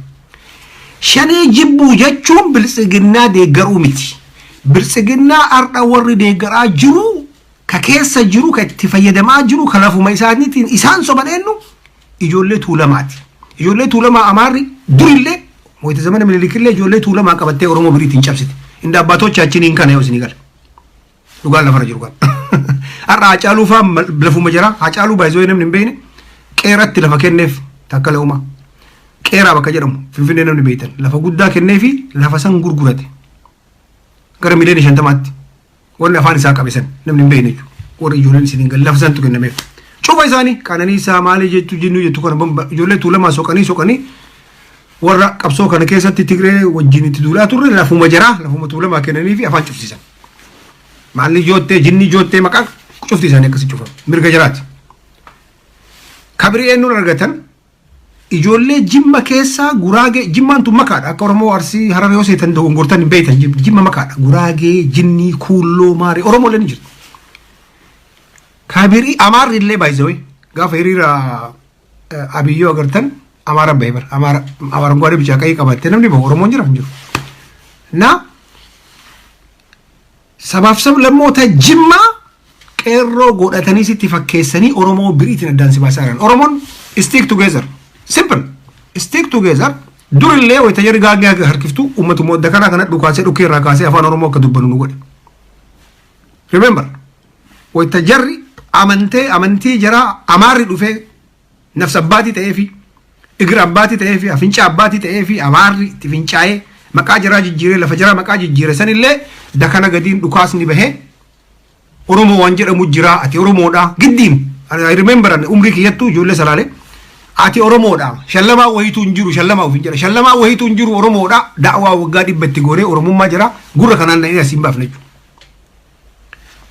Shanee jibbuu jechuun Biltsiginnaa deeggaruu miti. Biltsiginnaa har'a warri deeggaraa jiru, ka keessa jiru, ka itti fayyadamaa jiru, ka lafuma isaaniitiin isaan soban eenyu? Ijoollee Tuulamaati. Ijoollee Tuulamaa Amaarri durillee wayita zamana Minilikillee ijoollee Tuulamaa qabattee Oromoo biriitiin cabsite. Inda abbaatochaachiniin kana yoo isinii gala. Dhugaan lafarra jiru kana. Har'a Hacaaluu fa'aa lafuma jira. Hacaaluu baay'isoo namni hin beekne qeeratti lafa kenneef takka la'uma. Qeeraa bakka jedhamu Finfinnee namni beektan lafa guddaa kenneefi lafa san gurgurate. Gara miliyoona 50tti. Wanni afaan isaa qabe san namni hin beekne jechuudha. Warri ijoolleen isin hin galle lafa santu kennameef. Cufa isaanii Qananiisaa maalii jettu jinnuu jettu kana ijoollee Tuulamaa soqanii soqanii warra qabsoo kana keessatti Tigree wajjin itti duulaa turre lafuma jaraa, lafuma Tuulamaa kennanii fi afaan cufsiisan. Maalli joottee jinni joottee maqaa cufti isaanii akkasi cufame. Mirga jaraati. Kabirii eenyuun argatan? Ijoollee Jimma keessaa Guraagee, Jimmaan tun makaadha. Akka Oromoo Arsii Harar yoo seetan dogongortan hin beektan, Jimma makaadha. Guraagee, Jinnii, Kuulloo, Maarii, Oromoo illee ni jirti. Kabirii Amaarri illee baay'isawee gaafa hiriira Abiyyoo agartan Amaara bahee bara Amaara Amaarangwaadee bicaa qayii qabattee namni bahu Oromoon jira hin jiru. Na sabaaf sablammoota Jimmaa qeerroo godhatanii sitti fakkeessanii Oromoo biriitiin addaan si baasaa jiran. Oromoon stick together. Simple. Stick together. Durillee wayita jarri gaangee harkiftu uummatuma wadda kanaa kana dhukaasee dhukkee irraa kaasee afaan Oromoo akka dubbannu nu godhe. Remember. Wayita jarri amantee amantii jaraa Amaarri dhufee nafsa abbaatii ta'ee fi Igira abbaatii ta'ee fi afincaa abbaatii ta'ee fi Amaarri itti fincaa'ee maqaa jaraa jijjiiree, lafa jaraa maqaa jijjiire sanillee dakana gadiin dhukaasni bahee Oromoo waan jedhamu jira, ati Oromoodha giddiin. I remember, umrii kiyyattuu ijoollee Salaalee, ati Oromoodha, shallamaa wayituu hin jiru, shallamaa ofiin jedha, shallamaa wayituu hin jiru, Oromoodha. Da'waa waggaa 100 itti goonee Oromummaa jira gurra kanaan na'ee asiin baafne jechuudha.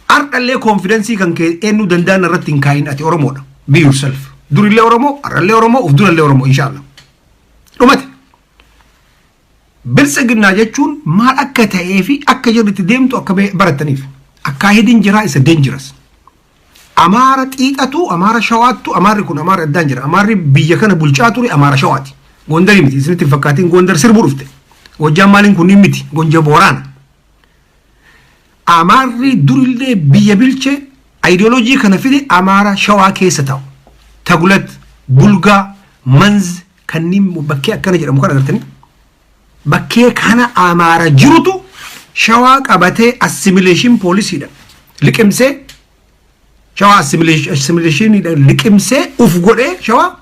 Ardhallee confidence kan kee eenyu danda'an irratti hin kaa'in, ati Oromoodha. Be yourself. Durillee Oromoo, har'allee Oromoo, uf durallee Oromoo, inshaallah. Dhumate. Biltsiginnaa jechuun maal akka ta'ee fi akka jirritti deemtu akka barattaniif. Akkaahidiin jiraa isa dangerous. Amaara xiixatu, Amaara Shawaattu, Amaarri kun Amaara addaan jira. Amaarri biyya kana bulchaa ture Amaara Shawaati. Gondarii miti, isinitti hin fakkaatiin, Gondar sirbuu dhufte. Gojjaan maaliin kunniin miti, Gonja Booraana. Amaarri durillee biyya bilche, ideoloojii kana fide Amaara Shawaa keessa ta'u. Tagulat, Bulgaa, Manz kanneen bakkee akkana jedhamu kan agartanii. Bakkee kana Amaara jirutu Shawaa qabatee assimilation policydha. Liqimsee Shawaa assimilationiidha, liqimsee uf godhee, Shawaa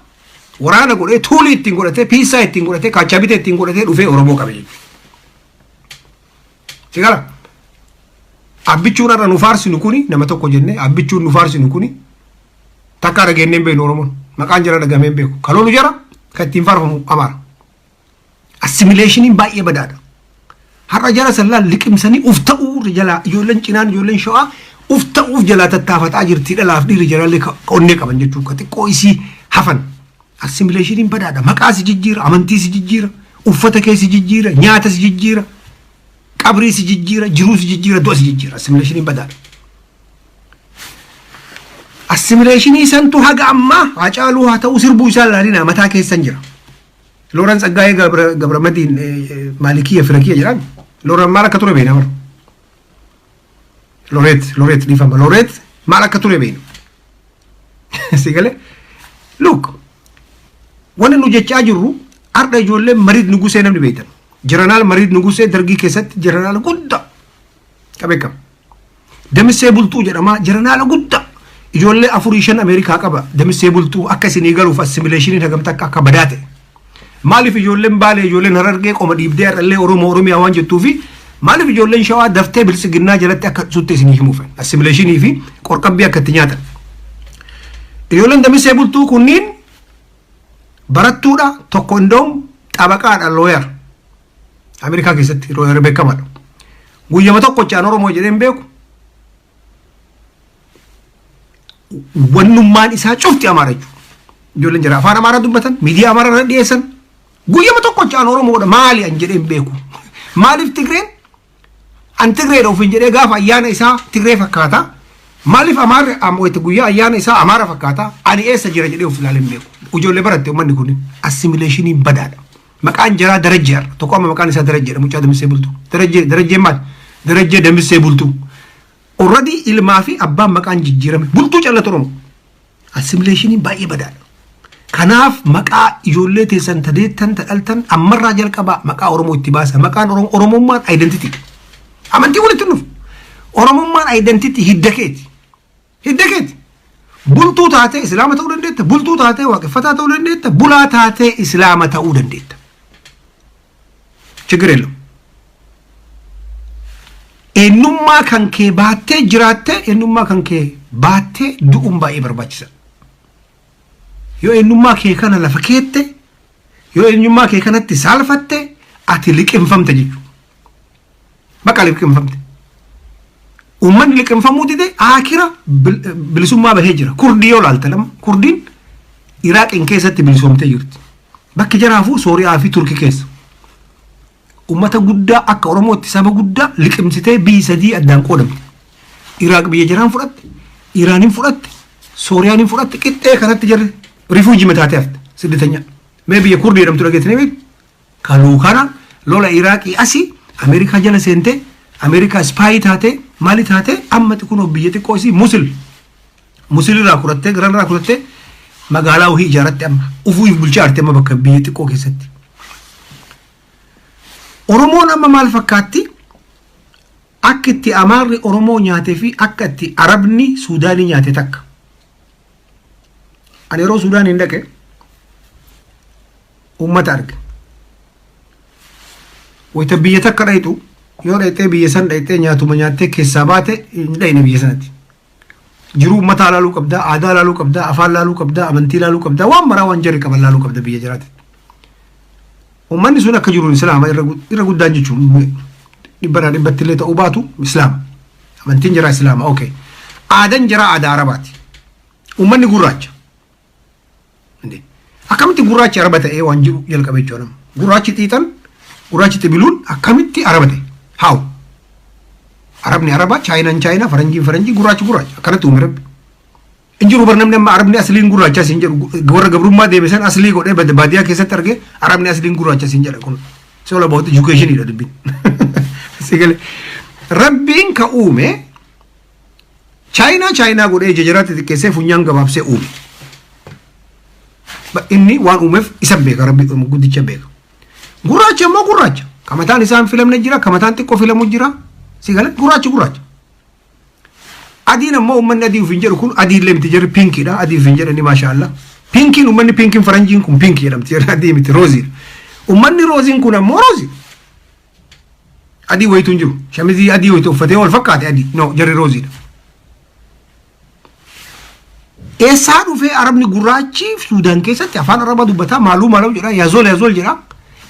waraana godhee, tuulii ittiin godhatee, piisaa ittiin godhatee, kaachaa bitee ittiin godhatee dhufee Oromoo qabe jechuudha. Sigala. Abbichuun har'a nu faarsinu kuni nama tokko jennee, abbichuun nu faarsinu kuni takka dhageenyee hin beeknu. Oromoon maqaan jara dhagamee hin beeku. Kaloolu jara kan ittiin faarfamu Amaara. Assimilationiin baay'ee badaadha. Har'a jara sallaan liqimsanii uf ta'uu jalaa ijoolleen cinaan, ijoolleen Shawaa uf ta'uuf jalaa tattaafataa jirti, dhalaaf dhiirri jalaallee onnee qaban jechuudha. Ka xiqqoo isii hafan. Assimilationiin badaadha. Maqaa si jijjiira, amantii si jijjiira, uffata kee si jijjiira, nyaata si jijjiira, qabrii si jijjiira, jiruu si jijjiira, du'a si jijjiira. Assimilationiin badaadha. Assimilationii santu haga ammaa Haacaaluu haa ta'u sirbuu isaa ilaalina mataa keessan jira. Looran Tsaggaayee Gabramadiin maalikiyya firakiyya jedhaan. Looran maal akka ture beekna bara. Loreet, Loreet, dhiifama, Loreet maal akka ture beekna. Si galee? Look, wanni nu jechaa jirru har'a ijoolleen Mariid Nugusee namni beektan. Jeneraal Mariid Nugusee Dargii keessatti jeneraala guddaa ka beekamu. Damissee Bultuu jedhama, jeneraala guddaa. Ijoollee afurii shan Ameerikaa qaba. Damissee Bultuu akka isinii galuuf assimilationiin hagamta akka badaa ta'e. Maaliif ijoolleen Baalee, ijoolleen Harargee qoma dhiibdee har'allee Oromoo, Oromiyaa waan jettuufi, maaliif ijoolleen Shawaa daftee Biltsiginnaa jalatti akka sutte isinii himuuf, assimilationii fi qorqabbii akka itti nyaatan. Ijoolleen Damissee Bultuu kunniin barattuudha, tokko indoom xabaqaadha, lawyer. Ameerikaa keessatti lawyer beekamaadha. Guyyama tokkochaan Oromoo jedheen beeku. Wannummaan isaa cufti Amaara jechuudha. Ijoolleen jira afaan Amaaraa dubbatan, miidiyaa Amaaraa irra dhiyeessan. Guyyama tokkochaan Oromoodha maali an jedheen beeku. Maaliif Tigreen an Tigreedha ofiin jedhee gaafa ayyaana isaa Tigree fakkaata? Maaliif Amaarri wayita guyyaa ayyaana isaa Amaara fakkaata? Ani eessa jira jedhee of ilaalee hin beeku. Ijoollee baratte uummanni kun assimilationiin badaadha. Maqaan jaraa Darajjee har'a. Tokko amma maqaan isaa Darajjeedha, mucaa Damissee Bultuu. Darajjee, Darajjeen maali? Darajjee Damissee Bultuu. Already ilmaa fi abbaan maqaan jijjiirame. Bultuu callatu Oromoo. Assimilationiin baay'ee badaadha. Kanaaf maqaa ijoollee teessan tadeettan tadhaltan ammarraa jalqabaa maqaa Oromoo itti baasa. Maqaan Oromoo, Oromummaan identity. Amantii walitti dhufu. Oromummaan identity, hidda keeti. Hidda keeti. Bultuu taatee Islaama ta'uu dandeetta. Bultuu taatee Waaqeffataa ta'uu dandeetta. Bulaa taatee Islaama ta'uu dandeetta. ችግር የለም. Eenyummaa kan kee baattee jiraattee, eenyummaa kan kee baattee du'uun baay'ee barbaachisa. Yoo eenyummaa kee kana lafa keette, yoo eenyummaa kee kanatti saalfatte, ati liqimfamte jechuudha. Bakka liqimfamte. Uummanni liqimfamuu dide akira bilisummaa bahee jira. Kurdii yoo laalte lama, Kurdiin Iraaqiin keessatti bilisoomtee jirti. Bakki jaraafuu Sooriyaa fi Turkii keessa. Uummata guddaa akka Oromootti saba guddaa liqimsitee biyyi sadii addaan qoodamte. Iraaq biyya jiraan fudhatte, Iraanin fudhatte, Sooriyaanin fudhatte, qixxee kanatti jarri refugee mataatee hafte sidditanya. Mee biyya Kurdii jedhamtu dhageessanii beektu? Kaluu kana lola Iraaqii asii Ameerikaa jala seentee, Ameerikaa spy taatee, maali taatee, amma kunoo biyya xiqqoo isii Musil. Musil irraa kurattee, garan irraa kurattee magaalaa wahii ijaarratte, amma ufuuf bulchaa jirti amma bakka biyya xiqqoo keessatti. Oromoon amma maal fakkaatti? Akka itti Amaarri Oromoo nyaatee fi akka itti Arabni Suudaanii nyaate takka. Ani yeroo Suudaaniin dhaqe Uummata arge. Wayita biyya takka dhayitu, yoo dhayxee biyya san dhayxee nyaatuma nyaattee keessaa baate, hin dhayne biyya sanatti. Jiruu uummataa laaluu qabdaa, aadaa laaluu qabdaa, afaan laaluu qabdaa, amantii laaluu qabdaa, waan maraa waan jarri qaban laaluu qabda biyya jiraate. Uummanni sun akka jiru Islaama irra guddaan jechuun, dhibbarraa dhibbatti illee ta'uu baatu Islaama. Amantiin jiraa Islaama, okay. Aadaan jiraa aadaa Arabaati. Uummanni gurraacha. Akkamitti gurraachi Araba ta'ee waan jiru jalqabe jechuudha. Gurraachi xiixan, gurraachi xibiluun akkamitti Araba ta'e? Haawu. Arabni Araba, Chaayinaan Chaayinaa, Faranjiin Faranjii, gurraachi gurraacha. Akkanatti uume Rabbi. Injiru bar namni amma Arabni asliin gurraacha siin jedhu, warra gabrummaa deeme san aslii godhee baadiyyaa keessatti argee Arabni asliin gurraacha siin jedha kun. It's all about education dha dubbiin. Sigale. Rabbiin ka uume Chaayinaa Chaayinaa godhee ija jaraatti xiqqeessee funyaan gabaabsee uume. Inni waan uumeef isa beeka, Rabbi guddicha beeka. Gurraacha immoo gurraacha. Kamataan isaan filamne jira, kamataan xiqqoo filamu jira. Sigale, gurraachi gurraacha. Adiin ammoo uummanni adii ofiin jedhu kun adii illee miti, jarri pinkiidha. Adii ofiin jedhani, maasha Allah. Pinkiin, uummanni pinkiin, faranjiin kun pinkii jedhamti, jarri adii miti, rooziidha. Uummanni rooziin kun ammoo roozii. Adii wayitu hin jiru. Shamizii adii wayitu uffatee wal fakkaate adii. No, jarri rooziidha. Eessaa dhufee Arabni gurraachi Suudaan keessatti afaan Arabaa dubbataa, maaluu maaluu jedha, يا زول يا زول jedha.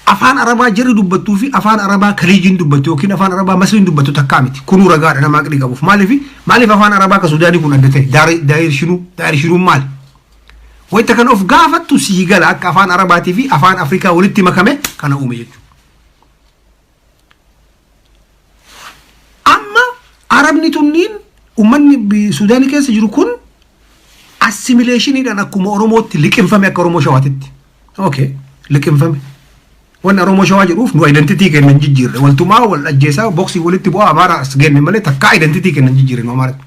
Afaan Arabaa jarri dubbattuu fi afaan Arabaa Kaliijiin dubbattu yookiin afaan Arabaa Masriin dubbattu takkaa miti. Kunuu ragaadha nama aqlii qabuuf. Maaliif maaliif afaan Arabaa ka Suudaanii kun adda ta'e? Daayir shinuu daayir shinuun maali? Wayita kan of gaafattu sii gala, akka afaan Arabaatii fi afaan Afrikaa walitti makame kana uume jechuudha. Amma Arabni tunniin, uummanni Suudaanii keessa jiru kun assimilationiidhaan akkuma Oromootti liqimfame, akka Oromoo Shawaatitti. Okay, liqimfame. Wanni Oromoo Shawaa jedhuuf nu identity kennan jijjiirre. Waltumaa wal ajjeesaa, boksii walitti bu'aa, Amaara as genne malee takkaa identity kennan jijjiirre nu Amaaratti.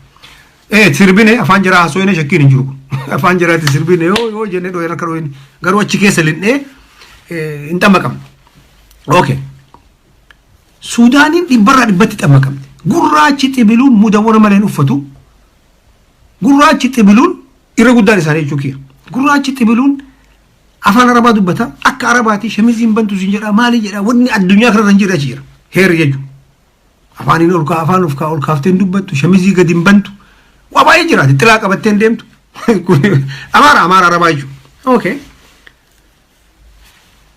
Sirbine, afaan jaraa haasofne, shakkiin hin jiru kun. Afaan jaraatti sirbine, yoo jennee dhooyee akka dhooyine, garuu achi keessa linnee hin xammaqamne. Okay. Suudaaniin dhibbarraa dhibbatti xammaqamte. Gurraachi xibiluun mudawwana malee hin uffatu. Gurraachi xibiluun irra guddaan isaanii jechuu kiyya. Gurraachi xibiluun afaan Arabaa dubbata. Akka Arabaati shamiziin bantu siin jedha, maali jedha, wanni addunyaa kanarra hin jirre achi jira. Heerri jechuudha. Afaaniin ol kaa afaan of kaa ol kaaftee hin dubbattu, shamizii gadi hin bantu. Waa baay'ee jiraati, xilaa qabattee hin deemtu. Amaara Amaara Arabaa jechuudha. Okay.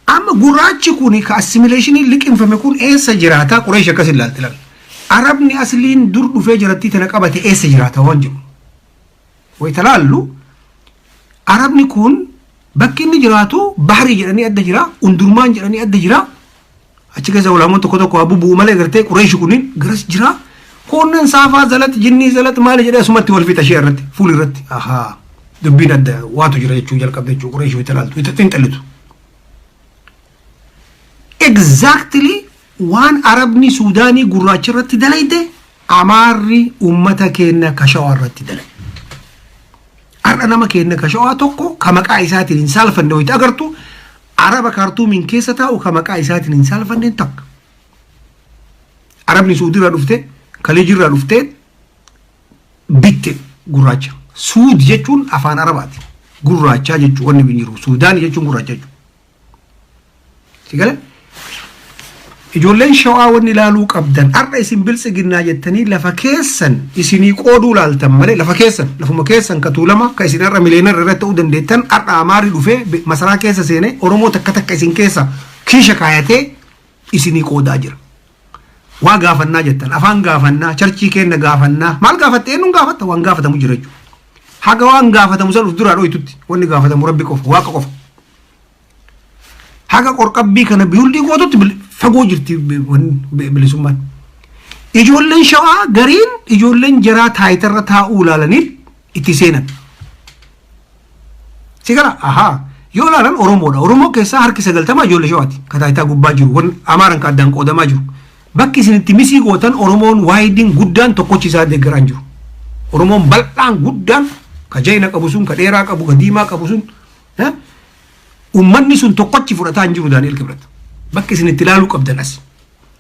Amma gurraachi kun ka assimilationii liqimfame kun eessa jiraata? Qureesh akkas ilaalti laal. Arabni asliin dur dhufee jarattii tana qabate eessa jiraata waan jedhu. Wayita laallu, Arabni kun bakki inni jiraatu Bahrii jedhanii adda jira, Undurmaan jedhanii adda jira. Achi keessa ulaamoon tokko tokko haa bubu'u malee gartee Qureeshi kunniin garas jira. Kunneen saafaa zalatti, jinnii zalatti, maali jedhee asumatti wal fixa ishee irratti, fuul irratti. Ahaa, dubbiin adda waatu jira jechuu jalqabde jechuu Qureeshi wayita laaltu, itti xinxallitu. Exactly, waan Arabni Suudaanii gurraacha irratti dalayde Amaarri uummata keenya ka Shawaa irratti dalage. Har'a nama keenya ka Shawaa tokko ka maqaa isaatiin hin saalfanne wayita agartu, Araba Kaartuumiin keessa taa'u ka maqaa isaatiin hin saalfanneen takka. Arabni Suudiirraa dhufte, Kaliijirraa dhuftee bitte gurraacha. Suud jechuun afaan Arabaati. Gurraachaa jechuun wanni hin jiru. Suudaanii jechuun gurraacha jechuudha. Si galee? Ijoolleen Shawaa wanni ilaaluu qabdan, har'a isin biltsiginnaa jettanii lafa keessan isinii qooduu laaltan malee, lafa keessan, lafuma keessan ka Tuulama ka isin har'a millionaire irratti ta'uu dandeettan, har'a Amaarri dhufee masaraa keessa seenee Oromoo takka takka isin keessa kiisha kaayatee isinii qoodaa jira. Waa gaafannaa jettan, afaan gaafannaa, churchii kenna gaafannaa, maal gaafatte, eenyuun gaafatta, waan gaafatamu jira jechuudha. Haga waan gaafatamu san uf duraa dhoytutti, wanni gaafatamu Rabbi qofa, Waaqa qofa. Haga qorqabbii kana biyuldii gootutti fagoo jirti bilisummaan. Ijoolleen Shawaa gariin ijoolleen jaraa taayitarra taa'uu ilaalanii itti seenan. Si gara ahaa yoo ilaalan Oromoodha. Oromoo keessaa harki 90 ijoollee Shawaati. Ka taayitaa gubbaa jiru. Wan Amaaran ka addaan qoodamaa jiru. Bakki isin itti misii gootan, Oromoon waayidiin guddaan tokkochi isaa deeggaraan jiru. Oromoon bal'aan guddaan ka jayina qabu sun, ka dheeraa qabu, ka diimaa qabu sun, uummanni sun tokkochi fudhataa hin jiru Daani'el Kibrat. Bakki isin itti ilaaluu qabdan as.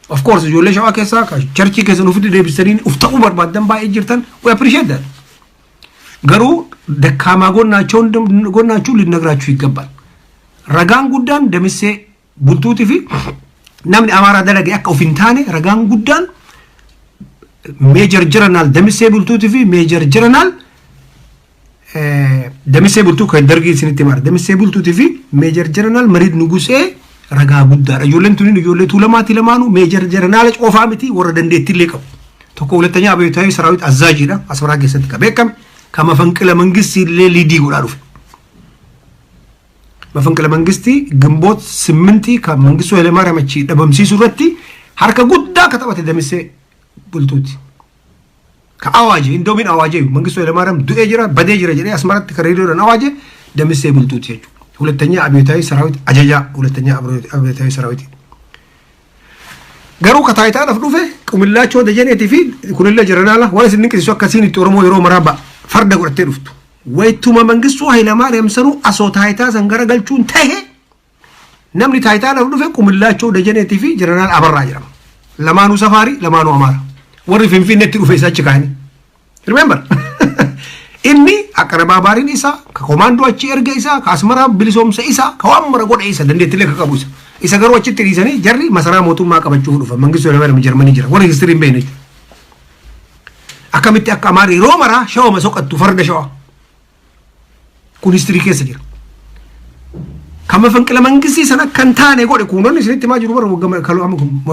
Of course, ijoollee Shawaa keessaa ka churchii keessan ofitti deebisanii uf ta'uu barbaaddan baay'ee jirtan, we appreciate that. Garuu ደካማ ጎናቸውን ጎናችሁ ሊነግራችሁ ይገባል። Ragaan guddaan Damissee Bultuutii fi namni Amaaraa dalage akka of hin taane ragaan guddaan Meejar Jeneraal Damissee Bultuutii fi Meejar Jeneraal Damissee Bultuu kan Dargii isinitti himaara. Damissee Bultuutii fi Meejar Jeneraal Mariid Nugusee ragaa guddaadha. Ijoolleen tuniin ijoollee Tuulamaati lamaanuu Meejar Jeneraala qofaa miti, warra dandeettiillee qabu. Tokko ሁለተኛ አብዮታዊ ሰራዊት አዛዥ dha, Asmaraa keessatti ka beekame, ka መፈንቅለ መንግስት illee lead godhaa dhufe. መፈንቅለ መንግስት ግንቦት 8 ka Mangistuu Hayilamaariyaam achi dhabamsiisuu irratti harka guddaa ka taphate Damissee Bultuuti. Ka awaaje, indoomiin awaajee Mangistuu Hayilamaariyaam du'ee jira, badee jira jedhee Asmaratti ka reediyoodhaan awaaje Damissee Bultuuti jechuudha. ሁለተኛ አብዮታዊ ሰራዊት ajajaa ሁለተኛ አብዮታዊ ሰራዊት. Garuu ka taayitaadhaaf dhufe Qumillaachoo Dajaneetii fi kunillee jeneraala. Waan isin dinqisiisu akkasiin itti Oromoo yeroo maraa ba'a farda godhattee dhuftu. Wayituma Mangistuu Hayilamaariyaam sanuu asoo taayitaa san gara galchuun tahe, namni taayitaadhaaf dhufe Qumillaachoo Dajaneetii fi Jeneraal Abarraa jedhama. Lamaanuu safaarii, lamaanuu Amaara. Warri Finfinneetti dhufe isa achi kaa'anii. Remember? Inni aqrabaabariin isaa, ka komaandoo achi erga isaa, ka Asmaraa bilisoomsa isaa, ka waan mara godhe isa, dandeettilee ka qabu isa. Isa garuu achitti dhiisanii jarri masaraa mootummaa qabachuuf dhufa. Mangistuu Hayilamaariyaam Jarmanii jira. Warri history hin beekne jechuudha. Akkamitti akka Amaarri yeroo maraa shawama soqattu, farda shawaa. Kun history keessa jira. Kan መፈንቅለ መንግስት sana kan taane godhe kuunonni isinitti himaa jiru bara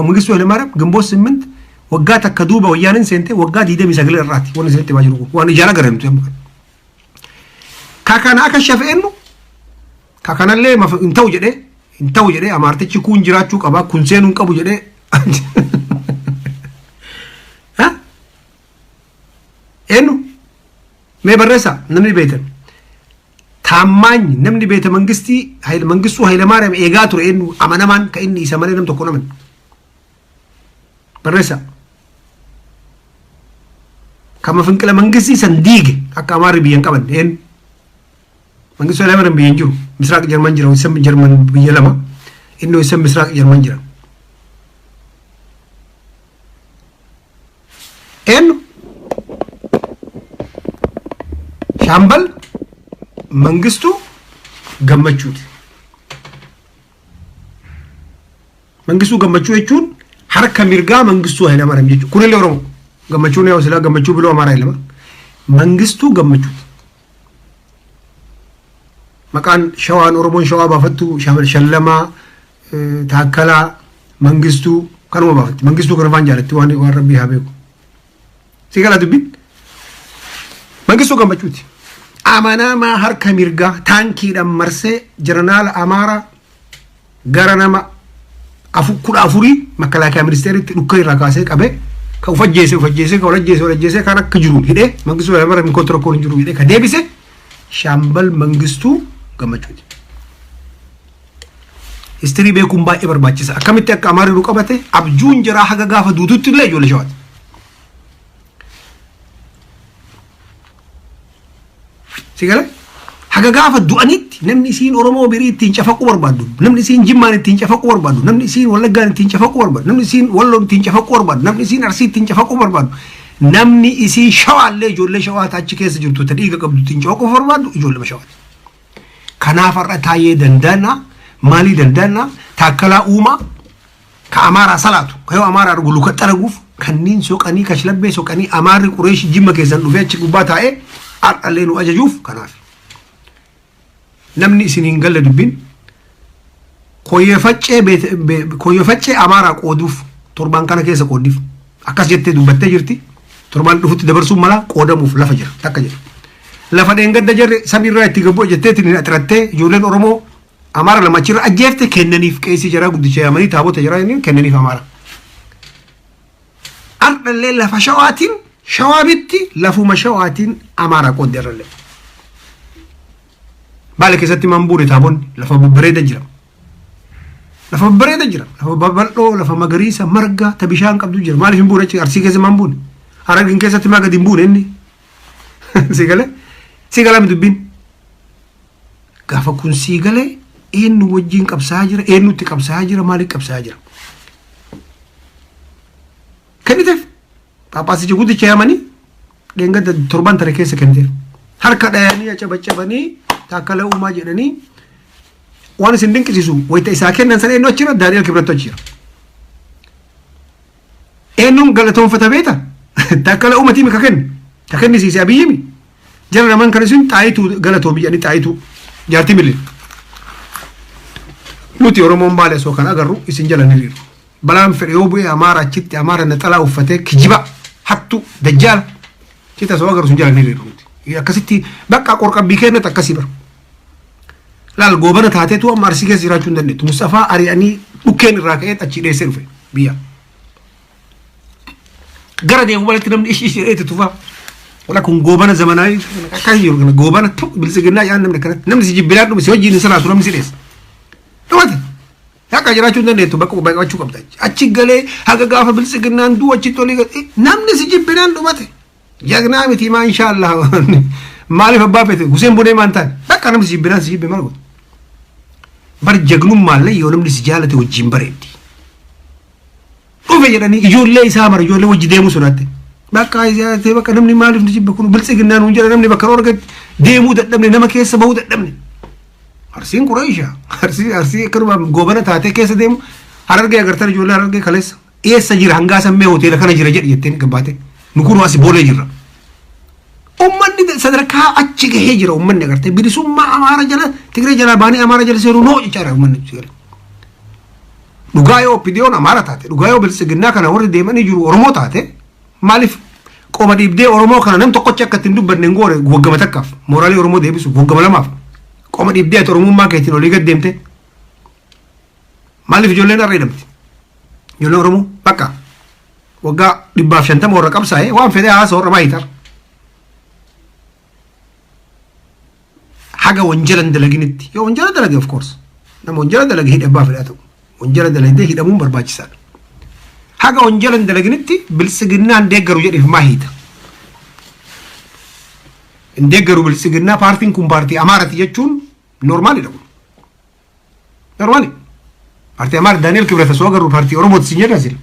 Mangistuu Hayilamaariyaam ግንቦት 8 waggaa takka duuba wayyaaniin seente, waggaa 29 irraati wanni isinitti himaa jiru kun waan ijaan agarre nuti amma. Ka kana akka shafeennu ka kanallee hin ta'u jedhee, hin ta'u jedhee, amaartichi kun jiraachuu qaba, kun seenuu hin qabu jedhee. Ha? Eenyu? Mee barreessaa namni beektan. Taammaany namni beeta mangistii Mangistuu Hayilamaariyaam eegaa ture eenyu, amanamaan ka inni isa malee nam tokko naman. Barreessaa. Kan መፈንቅለ መንግስት san diige akka Amaarri biyya hin qaban eenyu? Mangistuu Hayilamaariyaam biyya hin jiru. Misraaq Jarman jira, isa Jarman biyya lama. Inni isa Misraaq Jarman jira. Eenyu? Shaambal Mangistuu Gammachuuti. Mangistuu Gammachuu jechuun harka mirgaa Mangistuu Hayilamaariyaam jechuudha. Kunillee Oromoo. Gammachuun yoo silaa Gammachuu biloo Amaaraa jedhama. Mangistuu Gammachuuti. Maqaan shawaan Oromoon shawaa baafattu Shallamaa, Taakkalaa, Mangistuu kanuma baafatti. Mangistuu kana afaan jaalatti waan Rabbii haa beeku. Si gala dubbiin? Mangistuu Gammachuuti. Amanamaa harka mirgaa taankiidhaan marsee jeneraala Amaaraa gara nama 14 makalaakaa ministeeritti dhukka irraa kaasee qabee, ka ufajjeese ufajjeese, ka walajjeese walajjeese, kan akka jiruun hidhee, Mangistuu Hayilamaariyaam hin rakkoon hin jiru hidhee ka deebise Shaambal Mangistuu Gammachuuti. History beekuun baay'ee barbaachisa. Akkamitti akka Amaarri nu qabate abjuun jiraa haga gaafa duututti illee ijoollee shawaati. Si galee? Haga gaafa du'anitti namni isiin Oromoo birii ittiin cafaquu barbaaddu, namni isiin Jimmaan ittiin cafaquu barbaaddu, namni isiin Wallaggaan ittiin cafaquu barbaaddu, namni isiin Walloon ittiin cafaquu barbaaddu, namni isiin Arsii ittiin cafaquu barbaaddu, namni isiin Shawaallee ijoollee Shawaa achi keessa jirtu ta dhiiga qabdu ittiin cafaquu barbaaddu ijoollee Shawaati. Kanaaf har'a Taayee Danda'aa, maalii Danda'aa, Taakkalaa Uumaa ka Amaaraa salaatu, ka yoo Amaaraa argu luka xaraguuf kanneen soqanii kashlabbee soqanii Amaarri Qureeshi Jimma keessan dhufee achi gubbaa taa'ee har'allee nu ajajuuf kanaaf. Namni isin hin galle dubbiin koyyefaccee Amaaraa qooduuf torbaan kana keessa qooddiif akkas jettee dubbattee jirti, torbaan dhufutti dabarsuun mala qoodamuuf lafa jira takka jedha. Lafa dheengadda jarri samiirraa itti gabbu jetteetiin hin axirattee ijoolleen Oromoo Amaara lama achirra ajjeefte kennaniif, qeesii jaraa guddicha yaamanii taabota jaraa inni kennaniif Amaara. Har'allee lafa Shawaatiin, Shawaa bitti lafuma Shawaatiin Amaaraa qooddi har'allee. Baale keessatti maan buune taabonni lafa babbareeda jira. Lafa babbareeda jira. Lafa babal'oo, lafa magariisa, marga, ta bishaan qabdu jira. Maaliif hin buune achi Arsii keessa maan buune? Harargeen keessatti maa gadi hin buune inni? Si galee? Si galaa dubbiin? Gaafa kun sii galee, eenyu wajjin qabsaa'aa jira, eenyutti qabsaa'aa jira, maaliif qabsaa'aa jira? Kenniteef. Phaaphaasicha guddicha yaamanii dheengadda torban tana keessa kenniteef. Harka dhayanii acabacabanii Taakkala Uumaa jedhanii Waan isin dinqisiisu, wayita isaa kennan sana eenyu achi jira? Daani'el Kibrattu achi jira. Eenyuun galatoonfata beeta? Takkala uummatii mi ka kenne? Ka kennisiise Abiyyi mi? Jara lamaan kan isin Xaayituu galatoomi jedhanii, Xaayituu jaartii Mililik. Nuti Oromoon baale osoo kan agarru isin jala ni hiriiru. Balaan fedhe yoo bu'e, Amaara achitti Amaara naxalaa uffatee kijiba hattu dajjaala achitti osoo agarru isin jala ni hiriiru nuti. Akkasitti bakka qorqabbii kennatu akkasii bara. Laal, Goobana taateetu amma Arsii keessa jiraachuu hin dandeettu. Mustafaa ari'anii dhukkeen irraa ka'ee achii dheessee dhufe biyya. Gara deemu malatti namni ishi ishi jedhee tufaa. Wala kun Goobana zamanaa akkas jiru kana Goobana tu Biltsiginnaa jedhan, namni akkanatti namni si jibbinaan dhume, si wajjin hin salaatu, namni si dheessa. Dhumate. Akka jiraachuu hin dandeettu, bakka baqachuu qabda. Achi galee haga gaafa Biltsiginnaan duu achitti olii galee namni si jibbinaan dhumate. Jagnaa miti maa inshaallah, maaliif abbaa fete Huseen Bunee maan taane, bakka namni si jibbinaan si jibbe maal godhu. Bar jagnummaallee yoo namni si jaalate wajjin bareeddi. Dhufe jedhanii ijoollee isaa mara ijoollee wajji deemuu sodaatte. Bakka ijaartee bakka namni maaliif nu jibbe, kun Biltsiginnaan nuun jedha, namni bakka argatti deemuu dadhabne, nama keessa bahuu dadhabne. Arsiin Qureesha, Arsii akkanuma Goobana taatee keessa deemu. Harargee agartan, ijoollee Harargee kaleessa eessa jira, hangaa sammee hoteela kana jira jedhi jetteen gabbaate, nu kun asi boolee jirra. Uummanni sadarkaa achi gahee jira. Uummanni agartee bilisummaa Amaara jala, Tigree jalaa baanee Amaara jala seenuu noo jechaa jira uummanni. Dhugaa yoo OPDOn Amaara taate, dhugaa yoo Biltsiginnaa kana warri deemanii jiru Oromoo taate, maaliif qoma dhiibdee Oromoo kana nam tokkochi akka ittiin dubbanne hin goone? Waggama takkaaf mooraalii Oromoo deebisuuf, waggama lamaaf qoma dhiibdee ati Oromummaa keetiin olii gad deemte, maaliif ijoolleen har'a hidhamti? Ijoolleen Oromoo bakka waggaa 150 warra qabsaa'e waan fedhe haasa warra maayitar. Haga wanjala hin dalaginitti, yoo wanjala dalage, of course, nama wanjala dalage hidhi, abbaa fedhaa ta'u wanjala dalagee hidhamuun barbaachisaadha. Haga wanjala hin dalaginitti Biltsiginnaan deeggaru jedheef maa hiita? Hin deeggaru Biltsiginnaa, paartiin kun paartii Amaarati jechuun normalidha kun. Normali. Paartii Amaara Daani'el Kibrat osoo agarru paartii Oromooti sin jedha sila.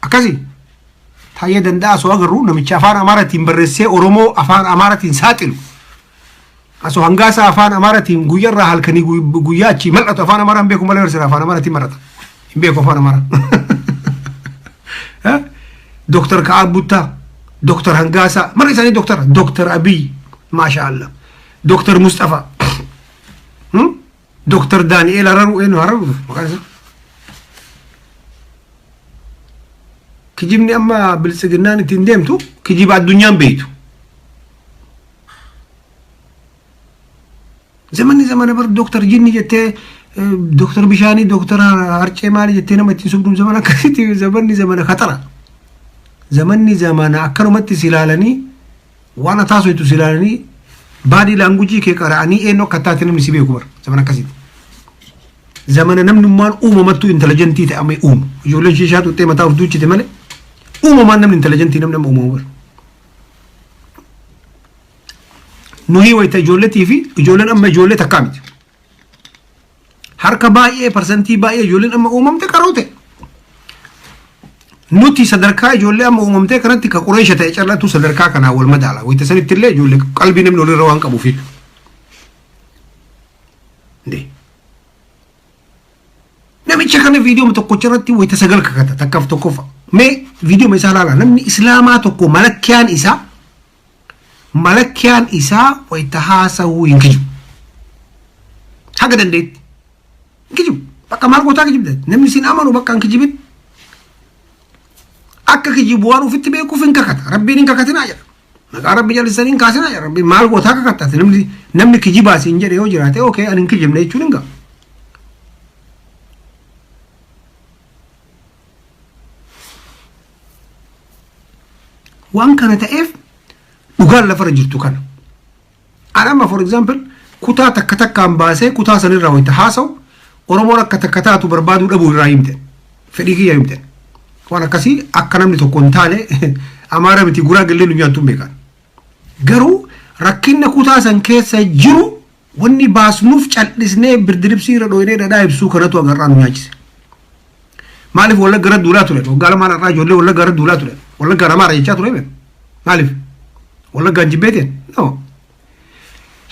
Akkasii. Taayyee Danda'a osoo agarru, namicha afaan Amaaratiin barreessee Oromoo afaan Amaaratiin saaxilu. Osoo hangaasaa afaan Amaaratiin guyyaarraa halkanii guyyaa achii mal'atu, afaan Amaaraan beeku malee barsiisa, afaan Amaaratiin marata. Hin beeku afaan Amaaraa. Dooktar Ka'aa Buttaa, Dooktar Hangaasaa, marri isaanii Dooktar, Dooktar Abiy, maasha Allah. Dooktar Mustafaa, Dooktar Daani'eel Hararuu, eenyu Hararuu maqaan isaa. Kijibni amma Biltsiginnaan ittiin deemtu kijiba addunyaan beektu. Zamanni zamana bar Dooktar Jinni jettee, Dooktar Bishaanii, Dooktar Harcee maali jettee nama ittiin sobduun zamana akkasitti, zamanni zamana katara. Zamanni zamana akkanumatti si ilaalanii, waan ataasoitu si ilaalanii, body language kee qara'anii eenyu akka taate namni si beeku bara zamana akkasiiti. Zamana namnummaan uumamattuu intelligent ta'amee uumu. Ijoolleen shiishaa xuxxee mataa of duuchite malee uumamaan namni intelligent namni nama uumamu bara. Nuyi wayita ijoolleetii fi ijoolleen amma ijoollee takkaa miti. Harka baay'ee, parsantii baay'ee ijoolleen amma uumamte qaroo ta'e. Nuti sadarkaa ijoollee amma uumamtee kanatti ka Qureesha ta'e callatu sadarkaa kanaa wal madaala. Wayita sanitti illee ijoollee qalbii namni olirra waan qabuuf jechuudha. Namicha kana viidiyoo tokkocha irratti wayita sagal kakata, takkaaf tokkoffa. Mee viidiyoo isaa ilaala. Namni Islaamaa tokko malakkiyaan isaa wayita haasawuu hin kijibu. Haga dandeetti. Hin kijibu. Bakka maal gootaa kijibda? Namni sin amanu bakka hin kijibin. Akka kijibu waan ofitti beekuuf hin kakata. Rabbiin hin kakatinaa jedha. Maqaa Rabbi jallisanii hin kaasinaa jedha. Rabbiin maal gootaa kakatta? Namni kijibaa siin jedhe yoo jiraate, okay, ani hin kijibne jechuun hin ga'a. Waan kana ta'eef dhugaan lafarra jirtu kana. Ani amma, for example, kutaa takka takkaan baasee kutaa sanirraa wayita haasa'u, Oromoon akka takka taatu barbaaduu dhabuu irraa himte. Fedhii kiyya himte. Waan akkasii akka namni tokko hin taane Amaara miti Guraagellee nu nyaattu hin beekan. Garuu rakkinna kutaa san keessa jiru wanni baasnuuf cal'isnee birdiribsii irra dhoynee dhadhaa ibsuu kanatu agarraa nu nyaachise. Maaliif Wallagga irra duulaa ture? Waggaa lamaan har'aa ijoollee Wallagga irra duulaa ture. Wallaggaan Amaara jechaa ture beeku. Maaliif? Wallaggaan jibbeeteen? No.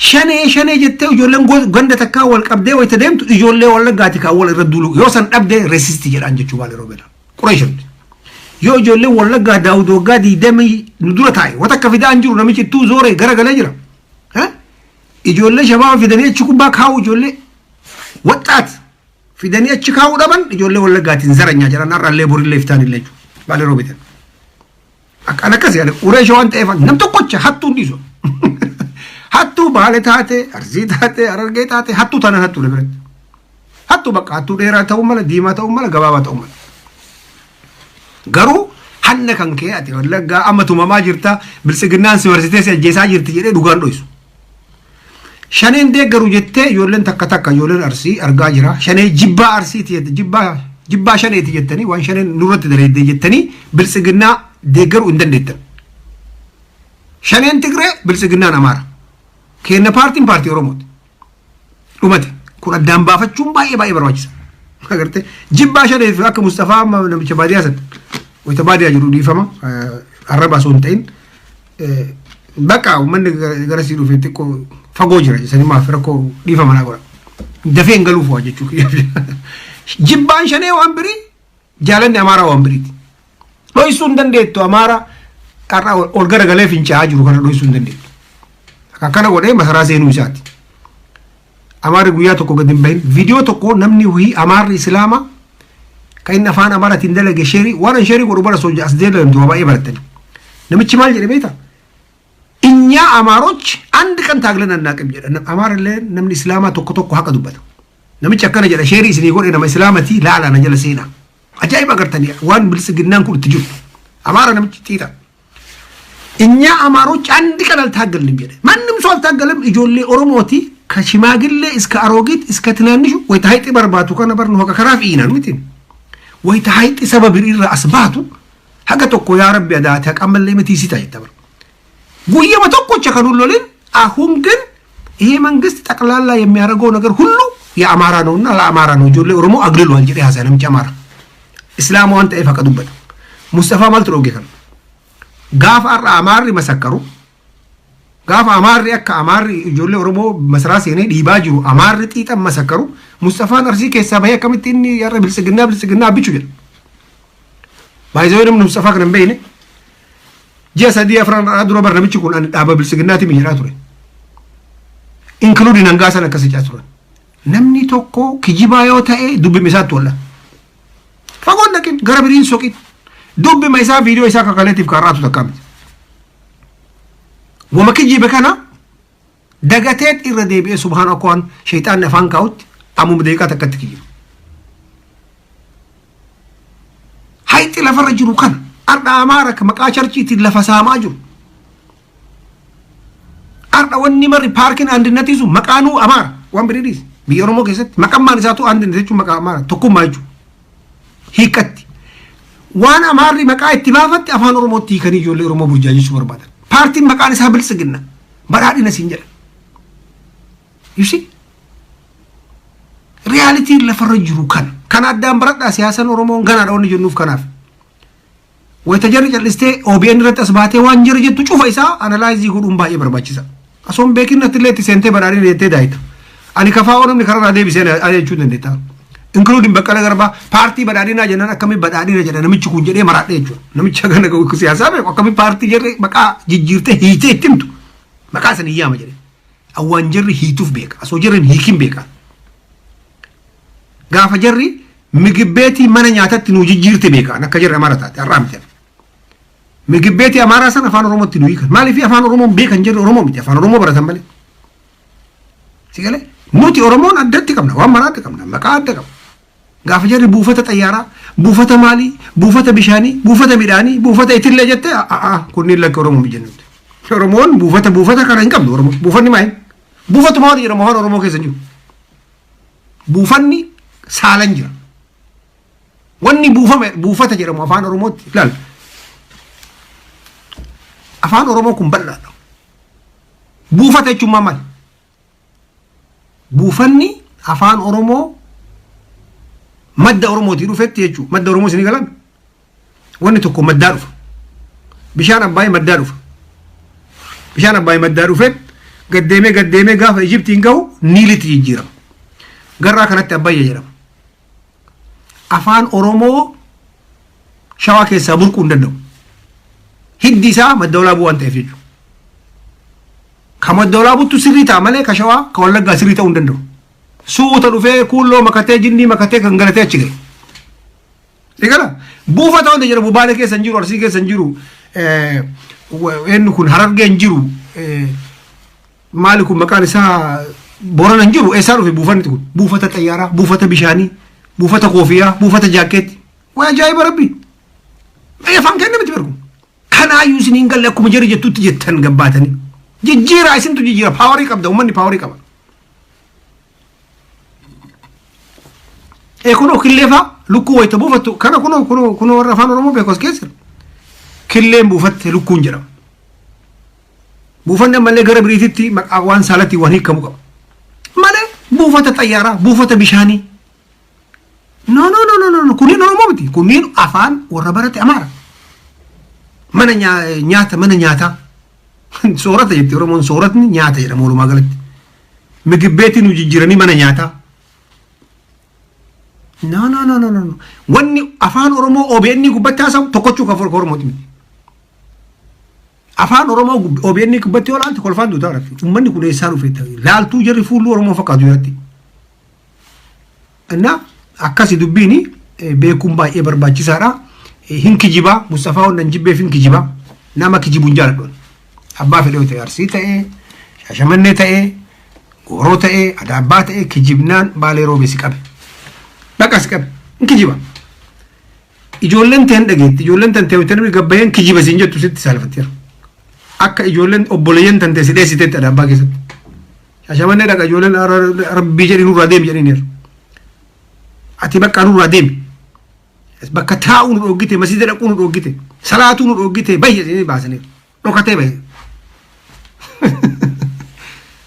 Shanee shanee jettee ijoolleen ganda takkaa wal qabdee wayita deemtu, ijoollee Wallaggaati kan wal irra duulu yoo san dhabdee racist jedhaan jechuu Baale Roobedha. Qureeshamti. Yoo ijoolleen Wallaggaa Daawud waggaa 20 nu dura taa'e wata akka fidaan jiru, namichi ittuu zooree garagalee jira. Ijoollee shabaaba fidanii achi kubbaa kaa'u, ijoollee waxxaat fidanii achi kaa'uu dhaban, ijoollee Wallaggaatiin zaranyaa jedhan har'allee borillee iftaan illee jechuudha. Baalee Roobetan. Akkan akkasii ani Qureesha waan ta'eef nam tokkocha hattuu hin dhiisu. Hattuu Baale taate, Arsii taate, Harargee taate, hattuu taanaan hattuu biratti. Hattuu bakka hattuu dheeraa ta'uu mala, diimaa ta'uu mala, gabaabaa ta'uu mala. Garuu hanna kan kee ati Wallaggaa amma tumamaa jirta, Biltsiginnaan si marsitee si ajjeesaa jirti jedhee dhugaan dho'isu. Shaneen deeggaru jettee ijoolleen takka takka, ijoolleen Arsii argaa jira. Shanee jibbaa Arsiiti jette, jibbaa jibbaa shaneeti jettanii, waan shaneen nurratti daleeddee jettanii Biltsiginnaa deeggaruu hin dandeettan. Shaneen Tigree, Biltsiginnaan Amaara. Kenna paartiin paartii Oromooti. Dhumate. Kun addaan baafachuun baay'ee baay'ee barbaachisa. Agartee, jibbaa shaneef akka Mustafaa amma namicha baadiyyaa sana wayita baadiyyaa jiru, dhiifama arraba osoo hin ta'in, bakka uummanni garasii dhufe xiqqoo fagoo jira sanii maaf rakkoo dhiifama naa godha. Dafee hin galuuf waa jechuudha. Jibbaan shanee waan birii, jaalanni Amaaraa waan biriiti. Dho'isuu hin dandeettu. Amaara har'a ol garagalee fincaa'aa jiru kana dho'isuu hin dandeettu. Akkana godhee masaraa seenuu isaati. Amaarri guyyaa tokko gadi hin bahin. Viidiyoo tokko namni wayii Amaarri Islaama kan inni afaan Amaaraatiin dalage share waan an share godhu bara soja as deebi'amtu waa baay'ee barattani. Namichi maal jedhe beektaa? እኛ አማሮች አንድ ቀን ታግለን አናውቅም jedha. Amaarallee namni Islaamaa tokko tokko haqa dubbata. Namichi akkana jedha, share isinii godhe, nama Islaamatii laala na jala seenaa. Ajaa'iba agartanii waan Biltsiginnaan kun itti jirtu. Amaara namichi xiixa. እኛ አማሮች አንድ ቀን አልታገልንም jedhe. ማንም ሰው አልታገለም። Ijoollee Oromooti ከሽማግሌ እስከ አሮጊት እስከ ትናንሹ wayita hayxi barbaatu kana barnu haqa karaaf iinan miti. Wayita hayxi saba biriirra as baatu haga tokko yaa Rabbi adaate haqan mallee miti sita jetta bara. Guyyama tokkocha kan lolin አሁን ግን ይሄ መንግስት ጠቅላላ የሚያደርገው ነገር ሁሉ የአማራ ነውና ለአማራ ነው፣ ijoollee Oromoo አግልሏል jedhee haasa'e namichi Amaara. Islaama waan ta'eef haqa dubbata. Mustafaa maaltu dhooge kana? Gaafa har'a Amaarri masakkaru, gaafa Amaarri akka Amaarri ijoollee Oromoo masaraa seenee dhiibaa jiru, Amaarri xiixan masakkaru, Mustafaan Arsii keessaa bahee akkamitti inni har'a Biltsiginnaa Biltsiginnaa abbichu jedha. Baay'ee namni Mustafaa kana hin beekne ji'a 3 4 dura bar namichi kun ani dhaaba Biltsiginnaati jedhaa ture. Including hangaasan akkas jechaa turan. Namni tokko kijibaa yoo ta'e dubbima isaatti walla. Fagoon dhaqin, gara biriin soqin. Dubbima isaa, viidiyoo isaa kakaleetiif kaarraatu takkaa miti. Wama kijibe kana dagateet irra deebi'ee subhaan akka waan sheexaanni afaan kaa'utti ammuma deeqaa takkatti kijiba. Hayxi lafarra jiru kana har'a Amaara maqaa churchiitiin lafa saamaa jiru. Har'a wanni marri paarkiin Andinnatiisu sun maqaanuu Amaara waan biriidhiis biyya Oromoo keessatti maqammaan isaatu Andinnat jechuun maqaa Amaara tokkummaa jechuudha. Hiikkatti. Waan Amaarri maqaa itti baafatte afaan Oromootti hiikanii ijoollee Oromoo burjaajessuu barbaadan. Paartiin maqaan isaa Biltsiginna badhaadhina siin jedha. You see? Realityn lafarra jiru kana. Kana addaan baradhaa, siyaasan Oromoon ganaadha wanni jennuuf kanaaf. Wayita jarri cal'istee OBN irratti as baatee waan jira jettu cufa isaa analyze godhuun baay'ee barbaachisa. Osoo hin beekin natti illee itti seentee badhaadhina jettee daayita. Ani kafaa namni kararraa deebisee ani jechuu dandeetta. Including Baqqala Garbaa paartii badhaadhinaa jennaan akkamii badhaadhina jedha namichi kun jedhee maraadhe jechuudha. Namicha kana siyaasaa beeku akkamii paartii jarri maqaa jijjiirtee hiitee itti himtu. Maqaa san yaama jedhe. Awwaan jarri hiituuf beeka. Osoo jarri hin hiikin beeka. Gaafa jarri ምግብ ቤtii mana nyaatatti nuu jijjiirte beeka akka jarri Amaara taate har'aa miti. ምግብ ቤtii Amaaraa san afaan Oromootti nu hiikan. Maaliif afaan Oromoon beekan? Jarri Oromoo miti, afaan Oromoo baratan malee. Si galee, nuti Oromoon addatti qabna, waan maraa adda qabna, maqaa adda qabna. Gaafa jarri buufata xayyaaraa, buufata maalii, buufata bishaanii, buufata midhaanii, buufata itillee jettee, a'a, kunniin lakka Oromoo miti jennuti. Oromoon buufata buufata kana hin qabnu Oromoo. Buufanni maali? Buufatuma waan jedhamu afaan Oromoo keessa hin jiru. Buufanni saalan jira. Wanni buufame buufata jedhamu afaan Oromootti ilaal. Afaan Oromoo kun bal'aadha. Buufata jechuun maal? Buufanni afaan Oromoo madda Oromootii dhufetti jechuudha. Madda Oromoo isinii galan? Wanni tokko maddaa dhufa. Bishaan Abbaayii maddaa dhufa. Bishaan Abbaayii maddaa dhufeet Gaddeemee gaddeemee gaafa Ijiptiin gahu Niilitti jijjiirama. Garraa kanatti Abbayya jedhama. Afaan Oromoo Shawaa keessaa burquu hin danda'u. Hiddi isaa Madda Walaabuu waan ta'eef jechuudha. Ka Madda Walaabuttu sirrii ta'a malee ka Shawaa, ka Wallaggaa sirrii ta'uu hin danda'u. Suuta dhufee kuulloo makatee, jinnii makatee kan galatee achi gahe. Eegala buufata wanta jedhamu Baalee keessa hin jiru, Arsii keessa hin jiru, eenyu kun Harargee hin jiru, maali kun maqaan isaa Boorana hin jiru. Eessaa dhufe buufanni kun? Buufata xayyaaraa, buufata bishaanii, buufata koofiyaa, buufata jaakkeetti. Waa ajaa'iba rabbi. Afaan kenna miti barku. Kanaayyuu isin hin galle, akkuma jarri jettutti jettan gabbaatanii. Jijjiiraa, isintu jijjiira, power qabda, uummanni power qaba. Ee, kunoo killee faa lukkuu wayita buufattu kana, kunoo kunoo kunoo warra afaan Oromoo beeku as keessa jiru. Killeen buufatte lukkuun jedhama. Buufanni ammallee gara biriititti maqaa waan saalatti waan hiikamu qaba. Malee buufata xayyaaraa, buufata bishaanii. No, no, no, no, no, no, kunniin Oromoo miti. Kunniin afaan warra barate Amaara. Mana nyaata, mana nyaataa. Soorata jetti Oromoon, sooratni nyaata jedhama walumaa galatti. Migibbeetii nu jijjiiranii mana nyaataa. No, no, no, no, no, no. Wanni afaan Oromoo OBN gubbatti haasa'u tokkochuu kan Oromooti miti. Afaan Oromoo OBN gubbatti yoo laalte kolfaan duutaa irratti. Uummanni kun eessaa dhufe? Laaltuu jarri fuulluu Oromoo fakkaatu irratti. Innaa akkasi dubbiini beekuun baay'ee barbaachisaadha. Hin kijibaa, Mustafaa wannan jibbeef hin kijibaa. Nama kijibu hin jaaladhu. Abbaa fedhe yoo ta'e, Arsii ta'e, Shaashamannee ta'e, Gooroo ta'e, Adaabbaa ta'e, kijibnaan Baalee Roobee si qabe. Baqa si qabe. Hin kijiba. Ijoolleen ta'een dhageetti. Ijoolleen tan ta'e namni gabbayeen kijiba siin jettu sitti saalfatteera. Akka ijoolleen obboleeyyan tan ta'e si dheessiteetti Adaabbaa keessatti. Shaashamannee dhaqa, ijoolleen rabbii jedhi nurraa deemi jedhaniiru. Ati bakka nurraa deemi. Bakka taa'uu nu dhoggite, masjida dhaquu nu dhoggite, salaatuu nu dhoggite, bahi jedhanii baasaniiru. Dhokatee bahe.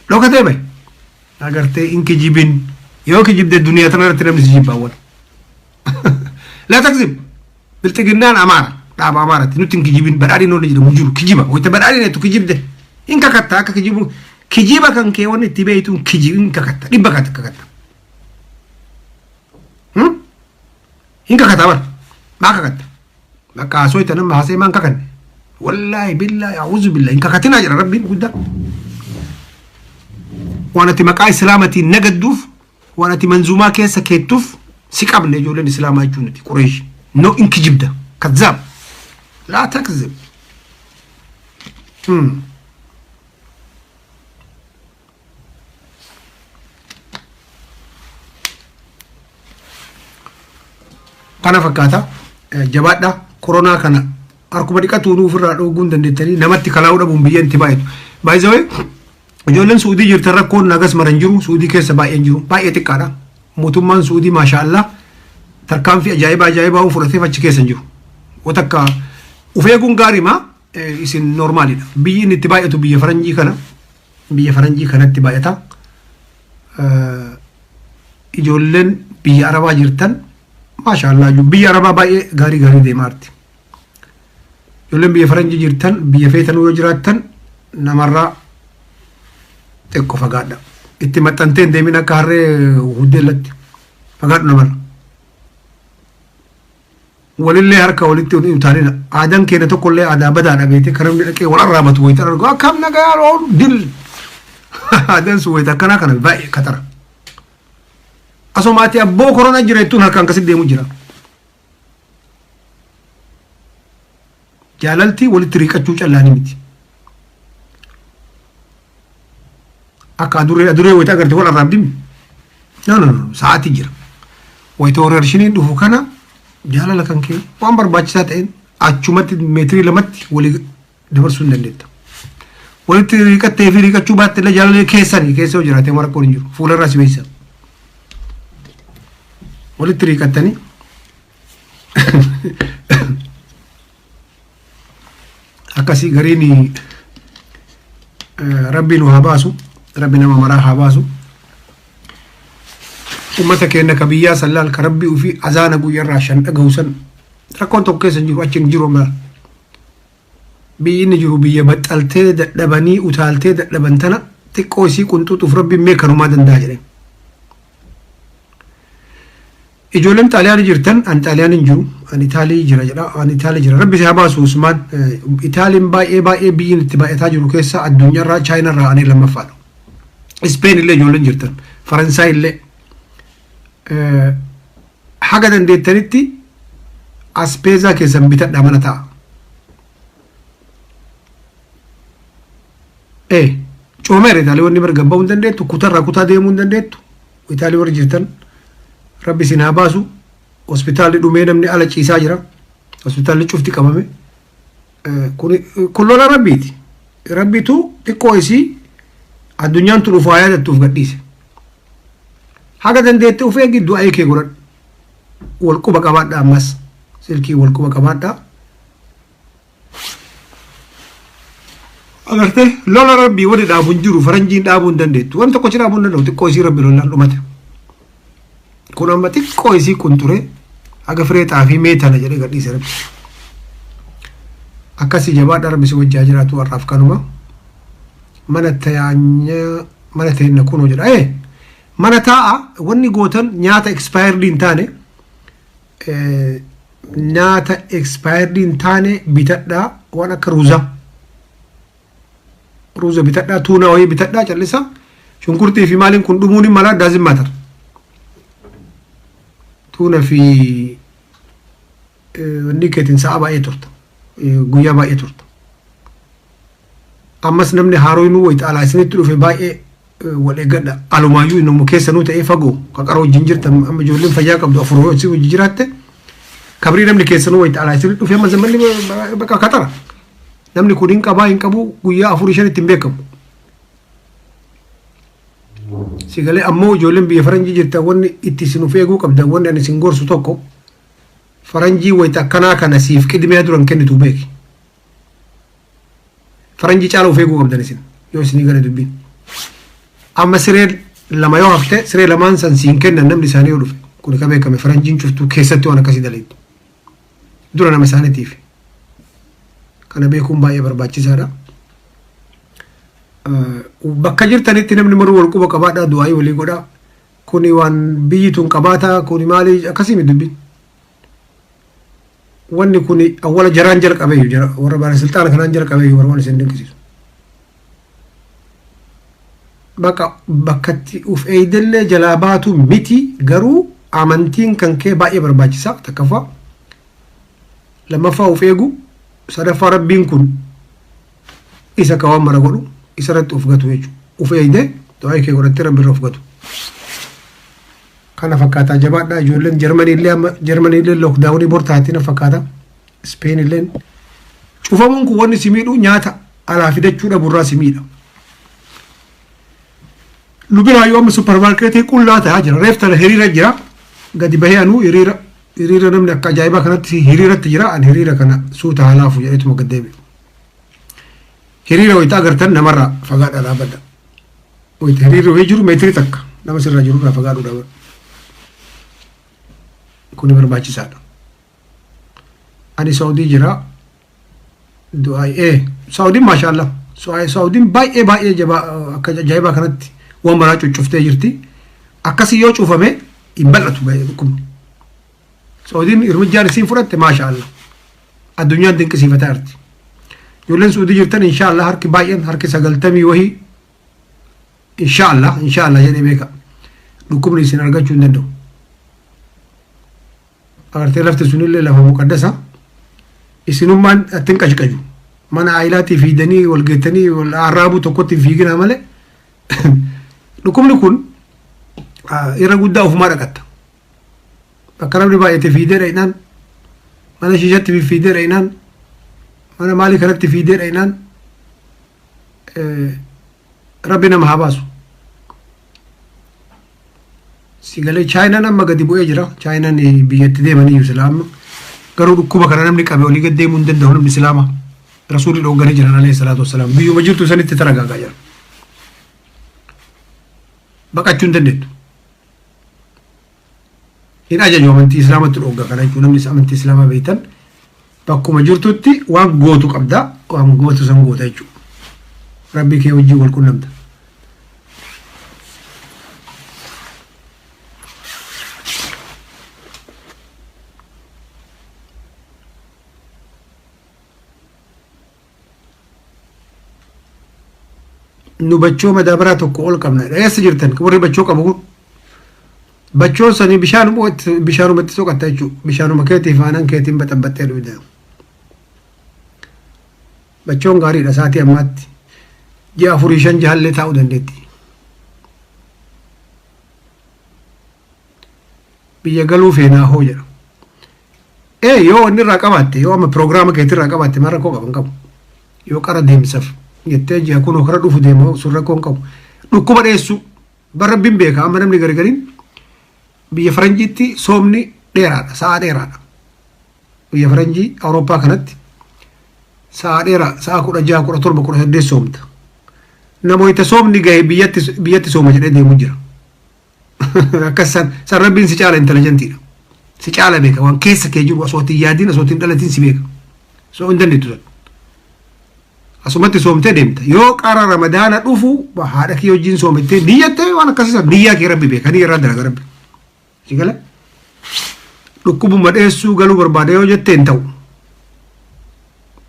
Dhokatee bahe. Agartee, hin kijibin. Yoo kijibde duniyaa tana irratti namni si jibba awwal. لا تكذب. Bilxiginnaan Amaara. Dhaaba Amaaraatti nutti hin kijibin, badhaadhiin wanni jedhamu jiru kijiba. Wayita badhaadhiin jettu kijibde. Hin kakatta akka kijibu. Kijiba kan kee wanni itti beektuun hin kakatta. Dhibba kakatta. Hin kakatta bara. Maa kakatta? Bakka haasoo nama haasee maan kakanne? Wallaahi, billaahi, a'uuzu billaahi, hin kakatinaa jedha rabbiin guddaa. Waan ati maqaa islaamatiin nagadduuf, waan ati manzuumaa keessa keettuuf si qabne ijoolleen islaamaa jechuun nuti Qureesh. No, in kijibda. كذاب. لا تكذب. Kana fakkaata. Jabaadha. Koronaa kana harkuma dhiqatuu nuuf irraa dhooguu hin dandeettanii, namatti kalaa'uu dhabuun biyya itti baay'atu. By the way, ijoolleen Suudii jirtan rakkoon nagas maran jiru, Suudii keessa baay'een jiru, baay'ee xiqqaadha. Mootummaan Suudii maasha Allah tarkaanfii ajaa'ibaa ajaa'ibaa fudhateef achi keessa hin jiru. Watakka uf eeguun gaariima, isin normalidha. Biyyi inni itti baay'atu biyya faranjii kana, biyya faranjii kanatti baay'ata. Ijoolleen biyya Arabaa jirtan maasha Allah, biyya Arabaa baay'ee gaarii gaarii deemaa jirti. Ijoolleen biyya faranjii jirtan, biyya feetanuu yoo jiraattan, namarraa xiqqoo fagaadha. Itti maxxantee hin deemin akka harree huddeellatti. Fagaadhu namarra. Walillee harka walitti hin utaalina. Aadaan keenya tokkollee aadaa badaadha beekte, kan namni dhaqee wal arraabatu wayita argu akkam nagaa oolu dil. Aadaan sun wayita akkanaa kana baay'ee katara. Asumaatti abboo korona jira jettuun harkaan akkasitti deemu jira. Jaalalti walitti riiqachuu callaanii miti. Akka adurree, adurree wayita agarte wal arraabdimi. No, no, no, sa'aatii jira. Wayita wareershiniin dhufu kana jaalala kan kee waan barbaachisaa ta'een achumatti meetirii 2tti walii dabarsuu hin dandeetta. Walitti riiqattee fi riiqachuu baatte illee jaalalli keessanii keessa yoo jiraate rakkoon hin jiru. Fuularraa si beeksisa. Walitti riiqattanii akkasii gariin rabbi nu haa baasu, rabbi nama maraa haa baasu. Ummata keenya ka biyyaa sallaal ka rabbi ofii azaana guyyarraa 5 dhagahu san rakkoon tokko keessa hin jiru, achi hin jiru amma. Biyyi inni jiru biyya baxxaltee dadhabanii utaaltee dadhaban tana. Xiqqoo isii qunxuuxuuf Rabbiin mee kanumaa danda'a jedheen. Ijoolleen Xaaliyaanii jirtan, an Xaaliyaanii hin jiru, an Itaalii jira jedha, an Itaalii jira. Rabbi si haa baasu Usmaan. Itaaliin baay'ee baay'ee biyyiin itti baay'ataa jiru keessa addunyaarraa Chaayinaarraa ani lammaffaadha. Ispeen illee ijoolleen jirtan, Faransaay illee. Haga dandeettanitti aspeezaa keessan bitadhaa mana ta'a. Ee, coomeera Itaalii wanni marga bahuu hin dandeettu, kutarraa kutaa deemuu hin dandeettu. Itaalii warri jirtan Rabbi isin haa baasu. Hospitaalli dhumee namni ala ciisaa jira. Hospitaalli cufti qabame. Kun lola Rabbiiti. Rabbitu xiqqoo isii addunyaan tun ufaa yaadattuuf gadhiise. Haga dandeette of eegi, du'aa kee godhadhu. Wal quba qabaadhaa ammas. Silkii wal quba qabaadhaa. Agartee, lola Rabbii wani dhaabu hin jiru, faranjiin dhaabuu hin dandeettu. Wanti tokko dhaabuu hin danda'u, xiqqoo isii Rabbi lolaan dhumate. Kun amma xiqqoo isii qunxuree haga firee xaafii mee tana jedhee gadhiise Rabbi. Akkasii jabaadha, Rabbi si wajjaa jiraatu, har'aaf kanuma. Mana tayaanya mana teenna kunoo jedha. Ee, mana taa'a, wanni gootan nyaata expired hin taane, nyaata expired hin taane bitadhaa, waan akka ruuzaa. Ruuza bitadhaa, tuunaa wayii bitadhaa, callisa. Shunkurtii fi maaliin kun dhumuun hin mala, doesn't matter. Tuuna fi wanni keetiin sa'a baay'ee turta. Guyyaa baay'ee turta. Ammas namni haaroinuu wayita alaa isinitti dhufe baay'ee wal eeggadha. Alumaayyuu inni keessanuu ta'ee fagoo qaqara wajjin jirtan, amma ijoolleen fayyaa qabdu afur yoo isin wajjin jiraatte, kabrii namni keessanuu wayita alaa isinitti dhufe, amma zamanni bakka katara. Namni kun hin qabaa hin qabu guyyaa afurii shan ittiin beekamu. Sigalee ammoo ijoolleen biyya faranjii jirtan wanni itti isin of eeguu qabdan, wanni ani isin gorsu tokko, faranjii wayita akkanaa kana siif qidmiyaa duran kennitu beeki. Faranjii caala of eeguu qabdan isin yoo isinii gala dubbiin. Amma siree lama yoo hafte, siree lamaan san siin kennan namni isaanii yoo dhufe. Kun ka beekame, faranjiin cuftuu keessatti waan akkasii dalagu. Dura nama isaaniitiif. Kana beekuun baay'ee barbaachisaadha. Bakka jirtanitti namni maruu wal quba qabaadhaa, du'aayii walii godhaa. Kuni waan biyyi tun qabaataa, kuni maali, akkasii miti dubbiin. Wanni kuni awwala jaraan jalqabeeyyu, jara warra baalasilxaana kanaan jalqabeeyyu, warra waan isin dinqisiisu. Bakka bakkatti uf eeydellee jalaa baatu miti, garuu amantiin kan kee baay'ee barbaachisaa takkaffaa. Lammaffaa of eegu, sadaffaa Rabbiin kun isa ka waan mara godhu isarratti of gatu jechuudha. Uf eeyde, du'aa kee godhattee Rabbi irra of gatu. Kana fakkaataa, jabaadhaa. Ijoolleen Jarmanii illee, amma Jarmanii illee lockdownii bor taati na fakkaata. Speen illee cufamuun kun wanni si miidhu nyaata alaa fidachuu dhaburraa si miidha. Nu biraa yoo amma supermarketii qullaa ta'aa jira. Reef tana hiriira jira. Gadi bahee anuu hiriira hiriira, namni akka ajaa'ibaa kanatti hiriiratti jira. Ani hiriira kana suuta halaafu jedheetuma gad deebi'e. Hiriira wayita agartan namarraa fagaadhaa dhaabbadha. Wayita hiriirri wayii jiru meetirii 1 nama sirraa jirurraa fagaadhuu dhaabadha. Kuni barbaachisaadha. Ani Saudii jira. Du'aa ee, Saudiin maashaallah. Saudiin baay'ee baay'ee jabaa, akka ajaa'ibaa kanatti waan maraa cuccuftee jirti. Akkasii yoo cufame hin bal'atu dhukkubni. Saudiin irmijjaan isiin fudhatte maashaallah. Addunyaan dinqisiifataa jirti. Ijoolleen Suudii jirtan inshaallah harki baay'een, harki 90 wahii, inshaallah inshaallah jedhee beeka. Dhukkubni isin argachuu hin danda'u. Agartee, lafti sunillee lafa muqaddasa. Isinummaan ittiin qashqaju. Mana aayilaatii fiidanii wal geettanii wal arraabuu tokkotti hin fiiginaa malee. Dhukkubni kun irra guddaa ofumaa dhaqatta. Bakka namni baay'ate fiidee dhaqnaan, mana shiishatti fiidee dhaqnaan, mana maalii kanatti fiidee dhaqnaan, Rabbi nama haa baasu. Sigalee Chaayinaan amma gadi bu'ee jira. Chaayinaan biyyatti deemanii iyyuu silaa amma. Garuu dhukkuba kana namni qabe olii gad deemuu hin danda'u namni Islaama. Rasuulli dhoogganii jiran alayhi salaatu wassalaam. Biyyuma jirtu sanitti taragaagaa jira. Baqachuu hin dandeettu. Hin ajaju, amantii Islaamatti dhoogga kana jechuun, namni amantii Islaamaa beektan bakkuma jirtutti waan gootu qabda, waan gootu san goota jechuudha. Rabbi kee wajjin wal qunnamta. Nu bachoo madaabaraa tokko ol qabna. Eessa jirtan warri bachoo qabu kun? Bachoon sanii bishaanumatti soqatta jechuudha. Bishaanuma keetiif aanan keetiin baxabbattee dhugda. Bachoon gaariidha sa'aatii ammaatti. Ji'a afurii shan jahallee taa'uu dandeetti. Biyya galuu feenaa hoo jedha. Ee, yoo wanni irraa qabaatte, yoo amma piroogiraama keetii irraa qabaatte, maal rakkoo qaban qabu. Yoo qara deemsaf jettee ji'a kunoo kara dhufu deema sun rakkoo hin qabu. Dhukkuba dheessuu bara rabbiin beeka. Amma namni gargariin biyya faranjiitti soomni dheeraadha, sa'a dheeraadha. Biyya faranjii Awurooppaa kanatti sa'a dheeraa, sa'a 16, 17, 18 soomta. Namoota soomni gahe biyyatti sooma jedhee deemu jira. Akkas san rabbiin si caala intelligentiidha. Si caala beeka, waan keessa kee jiru osoo hin yaadin, osoo hin dhalatin si beeka. So hin dandeettu san. Asumatti soomtee deemta. Yoo qara Ramadaana dhufu haadha kee wajjin soomettee niyyattee, waan akkasii san niyyaa kee rabbi beeka. Niyya irraa dalaga rabbi. Si gala? Dhukkubuma dheessuu galuu barbaada yoo jette hin ta'u.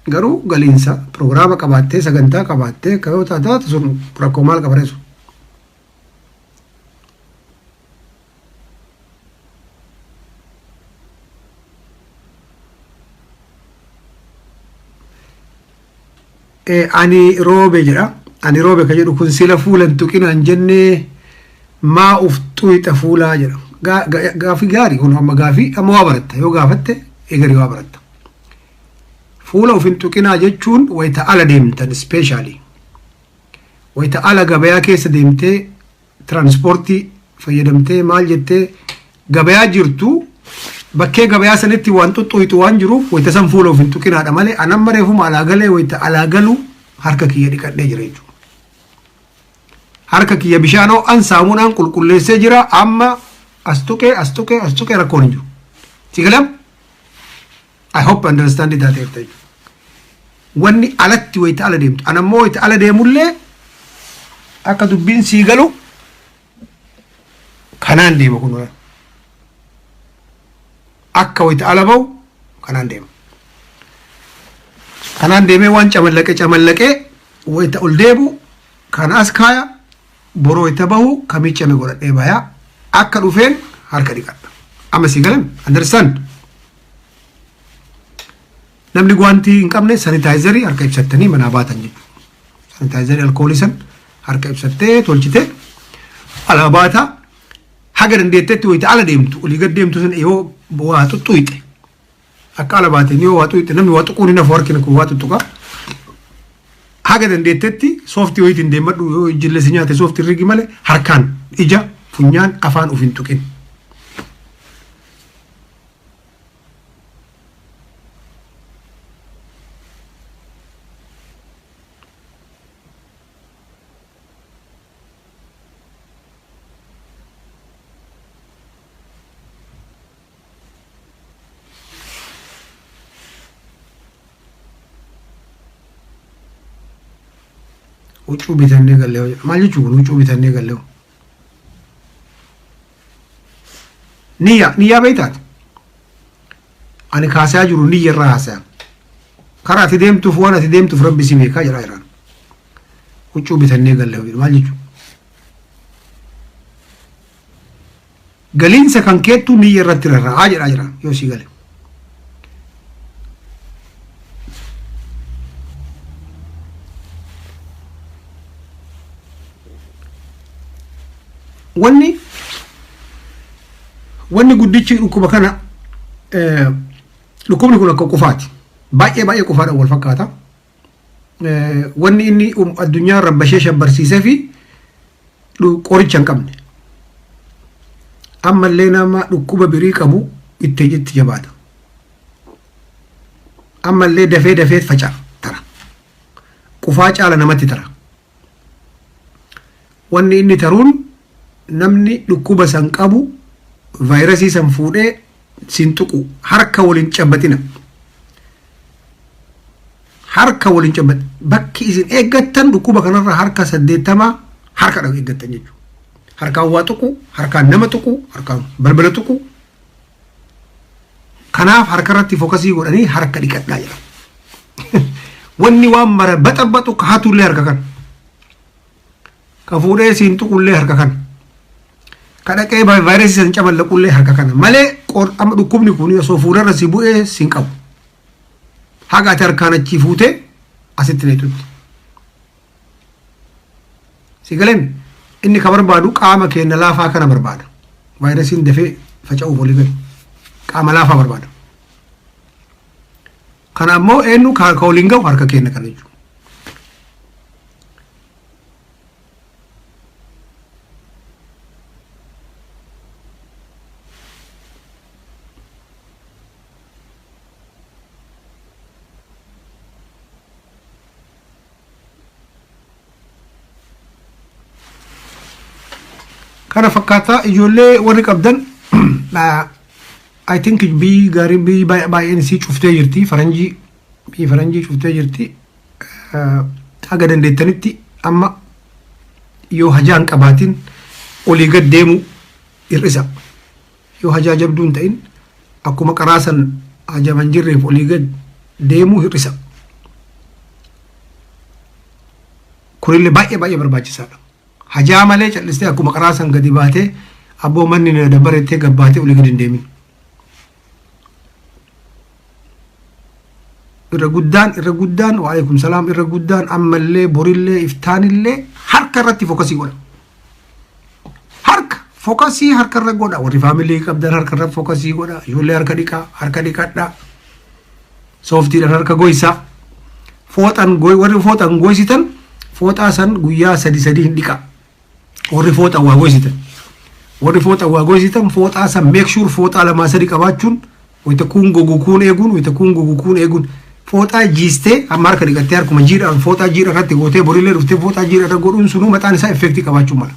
Garuu galiinsa piroogiraama qabaattee, sagantaa qabaattee akka yoo taate, sun rakkoo maal qaba reessu? Ani roobe jedha. Ani roobe ka jedhu kun sila fuula hin tuqinaan jennee, maa uf xuyxa fuulaa jedha. Gaafii gaarii kun. Amma gaafii amma waa baratta yoo gaafatte, egarii waa baratta. Fuula uf hin tuqinaa jechuun wayita ala deemtan, especially wayita ala gabayaa keessa deemtee, tiraanspoortii fayyadamtee, maal jettee gabayaa jirtu, bakkee gabayaa sanitti waan xuxxuyxu waan jiruuf wayita san fuula of hin tuqinaadha malee, anamma reefuma alaa galee, wayita alaa galu harka kiyya dhiqadhee jira jechuudha. Harka kiyya bishaan ho'an saamunaan qulqulleessee jira. Amma as tuqee, as tuqee, as tuqee, rakkoon hin jiru. Si galam? I hope understand taateerta jechuudha. Wanni alatti wayita ala deemtu. Anammoo wayita ala deemullee akka dubbiin sii galu kanaan deema kun. Akka wayita ala bahu kanaan deema. Kanaan deemee waan camallaqe camallaqee, wayita ol deebu kana as kaaya. Boroo wayita bahu kamiccame godhadhee bayaa, akka dhufeen harka dhiqadha. Amma sii galan? Understand? Namni guwaantii hin qabne sanitaayizarii harka ibsattanii manaa baatan jechuudha. Sanitaayizarii alkoolii san harka ibsattee tolchitee alaa baataa. Haga dandeettetti wayita ala deemtu, olii gad deemtu sun, yoo waa xuxxuyxe, akka ala baateen yoo waa xuxxe, namni waa xuquun hin hafu, harki kun waa xuxxuqa. Haga dandeettetti sooftii wayitiin deemadhu. Yoo ijjillee si nyaate sooftii rigi malee, harkaan ija, funyaan, afaan of hin tuqin. Huccuu bitannee gallee maal jechuun kun? Huccuu bitannee gallee niyya, niyyaa beektaati. Ani kaasaa jiru niyya irraa haasaya. Karaa ati deemtuuf, waan ati deemtuuf rabbi si beekaa jedhaa jiraan. Huccuu bitannee gallee maal jechuun? Galiinsa kan keettuu niyya irratti rarra'aa jedhaa jira yoo sii gale. Wanni guddichi dhukkuba kana, dhukkubni kun akka qufaati. Baay'ee baay'ee qufaadhaan wal fakkaata. Wanni inni addunyaa rabbashee shabbarsiisee fi qoricha hin qabne. Ammallee nama dhukkuba birii qabu itti jabaata. Ammallee dafee dafee faca'a tara. Qufaa caala namatti tara. Wanni inni taruun namni dhukkuba san qabu vaayirasii san fuudhee sin tuqu. Harka waliin cabbatina. Harka waliin cabbat. Bakki isin eeggattan dhukkuba kanarra harka 80 harka dha eeggattan jechuudha. Harkaan waa tuqu, harkaan nama tuqu, harkaan balbala tuqu. Kanaaf harka irratti focus godhanii harka dhiqadhaa jedha. Wanni waan mara baxabbatu kaatullee harka kana. Ka fuudhee siin tuqullee harka kana. Ka dhaqee vaayirasii san camallaqullee harka kana. Malee amma dhukkubni kun osoo fuularra si bu'ee siin qabu. Haga ati harkaan achii fuutee asitti neetutti. Si galeen inni ka barbaadu qaama keenya laafaa kana barbaada. Vaayirasiin dafee faca'uuf olii gadi. Qaama laafaa barbaada. Kana ammoo eenyu ka waliin gahu harka keenya kana jechuudha. Kana fakkaataa ijoollee warri qabdan, I think biyyi gaariin, biyyi baay'een isii cuftee jirti, faranjii, biyyi faranjii cuftee jirti. Haga dandeettanitti amma yoo hajaa hin qabaatin olii gad deemu hir'isa. Yoo hajaa jabduu hin ta'in, akkuma qaraasan hajaman jirreef olii gad deemuu hir'isa. Kunillee baay'ee baay'ee barbaachisaadha. Hajaa malee cal'istee akkuma qaraasan gadi baatee, abboo manni na dabarettee gabbaatee olii gadi hin deemin. Irra guddaan, irra guddaan, waalaikum salaam, irra guddaan ammallee borillee iftaanillee harka irratti focus godha. Harka focus harka irra godha. Warri family qabdan harka irra focus godha. Ijoollee harka dhiqaa, harka dhiqadhaa. Sooftiidhaan harka goysaa. Fooxaan warri fooxaan goysitan fooxaa san guyyaa sadi sadi hin dhiqaa. Warri fooxaan waa goysitan. Warri fooxaan waa goysitan fooxaa san make sure fooxaa lamaa sadi qabaachuun, wayita kuun gogu kuun eeguun, wayita kuun gogu kuun eeguun, fooxaa jiistee amma harka dhiqattee harkuma jiidhaan fooxaa jiidha irratti gootee borillee dhuftee fooxaa jiidha irra godhuun sunuu mataan isaa effect qabaachuu mala.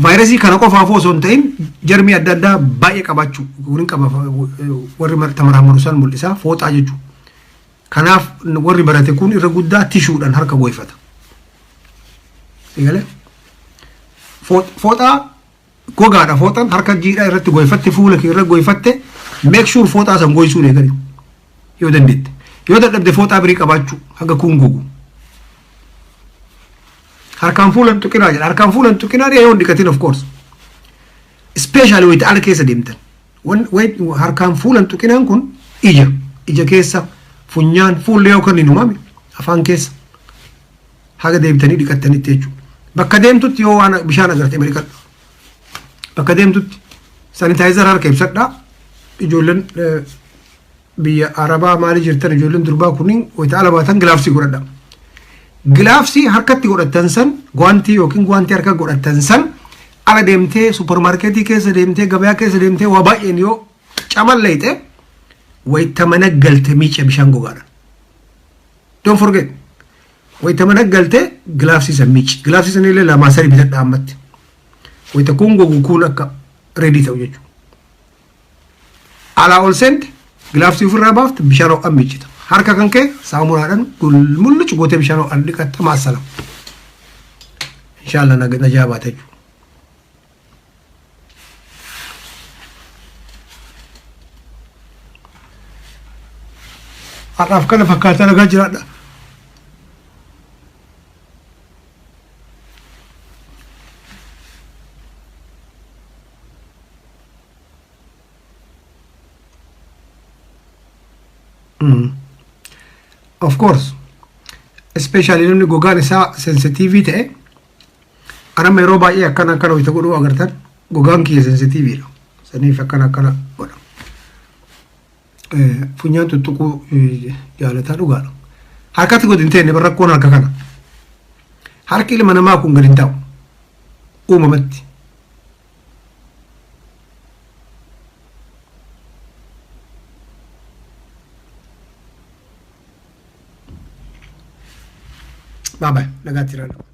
Vaayirasii kana qofaaf osoo hin ta'in jarmii adda addaa baay'ee qabaachuu kun qaba, warri tamaraamaru san mul'isa fooxaa jechuudha. Kanaaf warri barate kun irra guddaa tishuudhaan harka goyfata. Egalee fooxaa gogaadha, fooxaan harka jiidhaa irratti goyfatte, fuula kee irra goyfatte, make sure fooxaa san goysuu eegali yoo dandeette. Yoo dadhabde fooxaa birii qabaachuu haga kuun gogu. Harkaan fuulan tuqinaa jedha. Harkaan fuulan tuqinaa yoo hin dhiqatin, of course. Especially wayita ala keessa deemtan. Harkaan fuulan tuqinaan kun ija keessa, funyaan, fuullee yookaan hin uumame afaan keessa haga deebitanii dhiqattanitti jechuudha. Bakka deemtutti yoo waan bishaan agarte dhiqadhu. Bakka deemtutti sanitizer harka ibsadhaa. Ijoolleen biyya Arabaa maali jirtan, ijoolleen durbaa kunniin wayita ala baatan gloves godhadha. Gloves harkatti godhattan san, gwaantii yookiin gwaantii harka godhattan san, ala deemtee, supermarket keessa deemtee, gabayaa keessa deemtee waa baay'een yoo camalleeyxe, wayita mana galte miica bishaan gogaadha. Don't forget. Wayita mana galte gloves san miici. Gloves san illee lamaa sadi bitadha ammatti. Wayita kun gogu kun akka ready ta'u jechuudha. Alaa ol seente gloves ofirraa baafte bishaan ho'aan miiccita. Harka kan kee saamunaadhaan mullucu gootee bishaan ho'aan dhiqatta, maasala. Inshallah najaa baata jechuudha. Har'aaf kana fakkaataa, nagaa jiraadha. Of course, especially namni gogaan isaa sensitive ta'e, anamma yeroo baay'ee akkana akkana wayita godhuu agartan, gogaan kiyya sensitiiviidha. Saniif akkana akkana godha. Funyaan tuttuquu jaalataa dhugaadha. Harkatti gadi hin teenne, rakkoon harka kana. Harki ilma namaa kun gadi hin taa'u. Uumamatti. Bye bye. Nagaatti jiraadha.